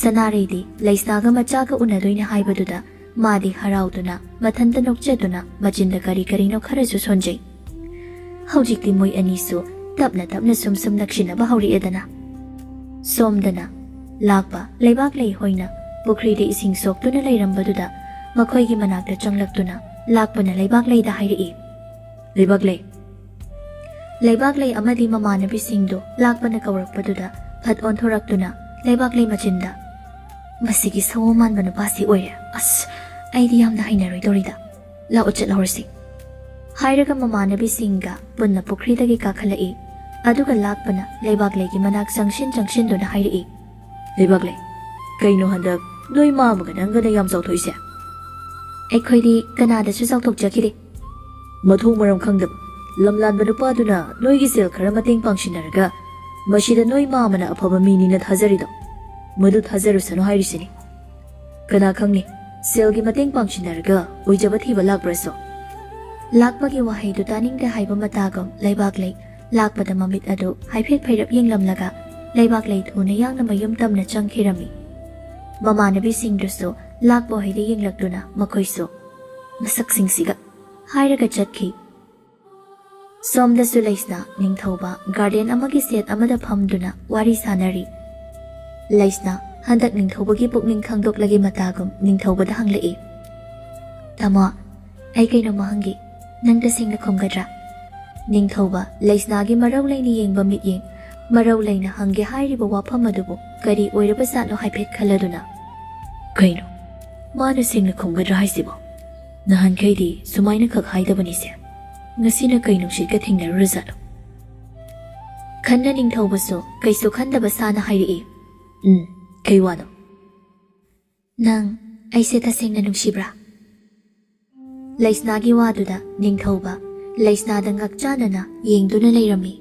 ꯁꯅꯥꯔꯩꯗꯤ ꯂꯩꯁꯅꯥꯒ ꯃꯆꯥꯒ ꯎꯅꯗꯣꯏꯅꯦ ꯍꯥꯏꯕꯗꯨꯗ ꯃꯥꯗꯤ ꯍꯔꯥꯎꯗꯨꯅ ꯃꯊꯟꯇ ꯅꯣꯛꯆꯗꯨꯅ ꯃꯆꯤꯟꯗ ꯀꯔꯤ ꯀꯔꯤꯅꯣ ꯈꯔꯁꯨ ꯁꯣꯟꯖꯩ꯫ ꯍꯧꯖꯤꯛꯇꯤ ꯃꯣꯏ ꯑꯅꯤꯁꯨ ꯇꯞꯅ ꯇꯞꯅ ꯁꯨꯝ ꯁꯨꯝ ꯅꯛꯁꯤꯟꯅꯕ ꯍꯧꯔꯛꯑꯦꯗꯅ꯫ ꯁꯣꯝꯗꯅ ꯂꯥꯛꯄ ꯂꯩꯕꯥꯛꯂꯩ ꯍꯣꯏꯅ ꯄꯨꯈ꯭ꯔꯤꯗ ꯏꯁꯤꯡ ꯁꯣꯛꯇꯨꯅ ꯂꯩꯔꯝꯕꯗꯨꯗ ꯃꯈꯣꯏꯒꯤ ꯃꯅꯥꯛꯇ ꯆꯪꯂꯛꯇꯨꯅ ꯂꯥꯛꯄꯅ ꯂꯩꯕꯥꯛꯂꯩꯗ ꯍꯥꯏꯔꯛꯏ, "ꯂꯩꯕꯥꯛꯂꯩ!" ꯂꯩꯕꯥꯛꯂꯩ ꯑꯃꯗꯤ ꯃꯃꯥꯟꯅꯕꯤꯁꯤꯡꯗꯨ ꯂꯥꯛꯄꯅ ꯀꯧꯔꯛꯄꯗꯨꯗ ꯐꯠ ꯑꯣꯟꯊꯣꯔꯛꯇꯨꯅ ꯂꯩꯕꯥꯛꯂꯩ ꯃꯆꯤꯟꯗ, "ꯃꯁꯤꯒꯤ ꯁꯑꯣꯝ ꯃꯥꯟꯕ ꯅꯨꯄꯥꯁꯤ ꯑꯣꯏꯔꯦ꯫ ꯑꯁ, ꯑꯩꯗꯤ ꯌꯥꯝꯅ ꯍꯩꯅꯔꯣꯏꯗꯧꯔꯤꯗ꯫ ꯂꯥꯛꯑꯣ, ꯆꯠꯍꯧꯔꯁꯤ," ꯍꯥꯏꯔꯒ ꯃꯃꯥꯟꯅꯕꯤꯁꯤꯡꯒ ꯄꯨꯟꯅ ꯄꯨꯈ꯭ꯔꯤꯗꯒꯤ ꯀꯥꯈꯠꯂꯛꯏ꯫ ꯑꯗꯨꯒ ꯂꯥꯛꯄꯅ ꯂꯩꯕꯥꯛꯂꯩꯒꯤ ꯃꯅꯥꯛ ꯆꯪꯁꯤꯟ ꯆꯪꯁꯤꯟꯗꯨꯅ ꯍꯥꯏꯔꯛꯏ, "ꯂꯩꯕꯥꯛꯂꯩ, ꯀꯩꯅꯣ ꯍꯟꯗꯛ ꯅꯣꯏ ꯃꯥꯃꯒ ꯅꯪꯒꯅ ꯌꯥꯝ ꯆꯥꯎꯊꯣꯛꯏꯁꯦ?" "ꯑꯩꯈꯣꯏꯗꯤ ꯀꯅꯥꯗꯁꯨ ꯆꯥꯎꯊꯣꯛꯆꯈꯤꯗꯦ꯫" "ꯃꯊꯣꯡ ꯃꯔꯝ ꯈꯪꯗꯕ ꯂꯝꯂꯥꯟꯕ ꯅꯨꯄꯥꯗꯨꯅ ꯅꯣꯏꯒꯤ ꯁꯦꯜ ꯈꯔ ꯃꯇꯦꯡ ꯄꯥꯡꯁꯤꯟꯅꯔꯒ ꯃꯁꯤꯗ ꯅꯣꯏ ꯃꯥꯃꯅ ꯑꯐꯕ ꯃꯤꯅꯤꯅ ꯊꯥꯖꯔꯤꯗꯣ, ꯃꯗꯨ ꯊꯥꯖꯔꯨꯁꯅꯨ ꯍꯥꯏꯔꯤꯁꯤꯅꯤ꯫ ꯀꯅꯥ ꯈꯪꯅꯤ, ꯁꯦꯜꯒꯤ ꯃꯇꯦꯡ ꯄꯥꯡꯁꯤꯟꯅꯔꯒ ꯑꯣꯏꯖꯕ ꯊꯤꯕ ꯂꯥꯛꯄ꯭ꯔꯁꯨ꯫" ꯂꯥꯛꯄꯒꯤ ꯋꯥꯍꯩꯗꯨ ꯇꯥꯅꯤꯡꯗꯦ ꯍꯥꯏꯕ ꯃꯇꯥꯒꯨꯝ ꯂꯩꯕꯥꯛꯂꯩ ꯂꯥꯛꯄꯗ ꯃꯃꯤꯠ ꯑꯗꯨ ꯍꯥꯏꯐꯦꯠ ꯐꯩꯔꯞ ꯌꯦꯡꯂꯝꯂꯒ ꯂꯩꯕꯥꯛꯂꯩ ꯊꯨꯅ ꯌꯥꯡꯅ ꯃꯌꯨꯝ ꯇꯝꯅ ꯆꯪꯈꯤꯔꯝꯃꯤ꯫ ꯃꯃꯥꯟꯅꯕꯤꯁꯤꯡꯗꯨꯁꯨ ꯂꯥꯛꯄ ꯍꯣꯏꯗ ꯌꯦꯡꯂꯛꯇꯨꯅ ꯃꯈꯣꯏꯁꯨ, "ꯃꯁꯛꯁꯤꯡꯁꯤꯒ" ꯍꯥꯏꯔꯒ ꯆꯠꯈꯤ꯫ ꯁꯣꯝꯗꯁꯨ ꯂꯩꯁꯅꯥ ꯅꯤꯡꯊꯧꯕ ꯒꯥꯔꯗꯦꯟ ꯑꯃꯒꯤ ꯁꯦꯠ ꯑꯃꯗ ꯐꯝꯗꯨꯅ ꯋꯥꯔꯤ ꯁꯥꯅꯔꯤ꯫ ꯂꯩꯁꯅꯥ ꯍꯟꯗꯛ ꯅꯤꯡꯊꯧꯕꯒꯤ ꯄꯨꯛꯅꯤꯡ ꯈꯪꯗꯣꯛꯂꯒꯤ ꯃꯇꯥꯒꯨꯝ ꯅꯤꯡꯊꯧꯕꯗ ꯍꯪꯂꯛꯏ, "ꯇꯥꯃꯣ, ꯑꯩ ꯀꯩꯅꯣꯝꯃ ꯍꯪꯒꯦ, ꯅꯪ ꯇꯁꯦꯡꯅ ꯈꯨꯝꯒꯗ꯭ꯔꯥ?" ꯅꯤꯡꯊꯧꯕ ꯂꯩꯁꯅꯥꯒꯤ ꯃꯔꯧ ꯂꯩꯅ ꯌꯦꯡꯕ ꯃꯤꯠꯌꯦꯡ, ꯃꯔꯧ ꯂꯩꯅ ꯍꯪꯒꯦ ꯍꯥꯏꯔꯤꯕ ꯋꯥꯐꯝ ꯑꯗꯨꯕꯨ ꯀꯔꯤ ꯑꯣꯏꯔꯕꯖꯥꯠꯅꯣ ꯍꯥꯏꯐꯦꯠ ꯈꯜꯂꯗꯨꯅ, "ꯀꯩꯅꯣ, ꯃꯥꯅ ꯁꯦꯡꯅ ꯈꯨꯝꯒꯗ꯭ꯔꯥ ꯍꯥꯏꯁꯤꯕꯣ? ꯅꯍꯥꯟꯈꯩꯗꯤ ꯁꯨꯃꯥꯏꯅ ꯈꯛ ꯍꯥꯏꯗꯕꯅꯤꯁꯦ꯫ ꯉꯁꯤꯅ ꯀꯩ ꯅꯨꯡꯁꯤꯠꯀ ꯊꯦꯡꯅꯔꯨꯔꯖꯥꯠꯅꯣ?" ꯈꯟꯅ ꯅꯤꯡꯊꯧꯕꯁꯨ ꯀꯩꯁꯨ ꯈꯟꯗꯕ ꯁꯥꯅ ꯍꯥꯏꯔꯛꯏ, "ꯎꯝ, ꯀꯩ ꯋꯥꯅꯣ?" "ꯅꯪ ꯑꯩꯁꯦ ꯇꯁꯦꯡꯅ ꯅꯨꯡꯁꯤꯕ꯭ꯔꯥ?" ꯂꯩꯁꯅꯥꯒꯤ ꯋꯥꯗꯨꯗ ꯅꯤꯡꯊꯧꯕ ꯂꯩꯁꯅꯥꯗ ꯉꯛꯆꯥꯅꯅ ꯌꯦꯡꯗꯨꯅ ꯂꯩꯔꯝꯃꯤ꯫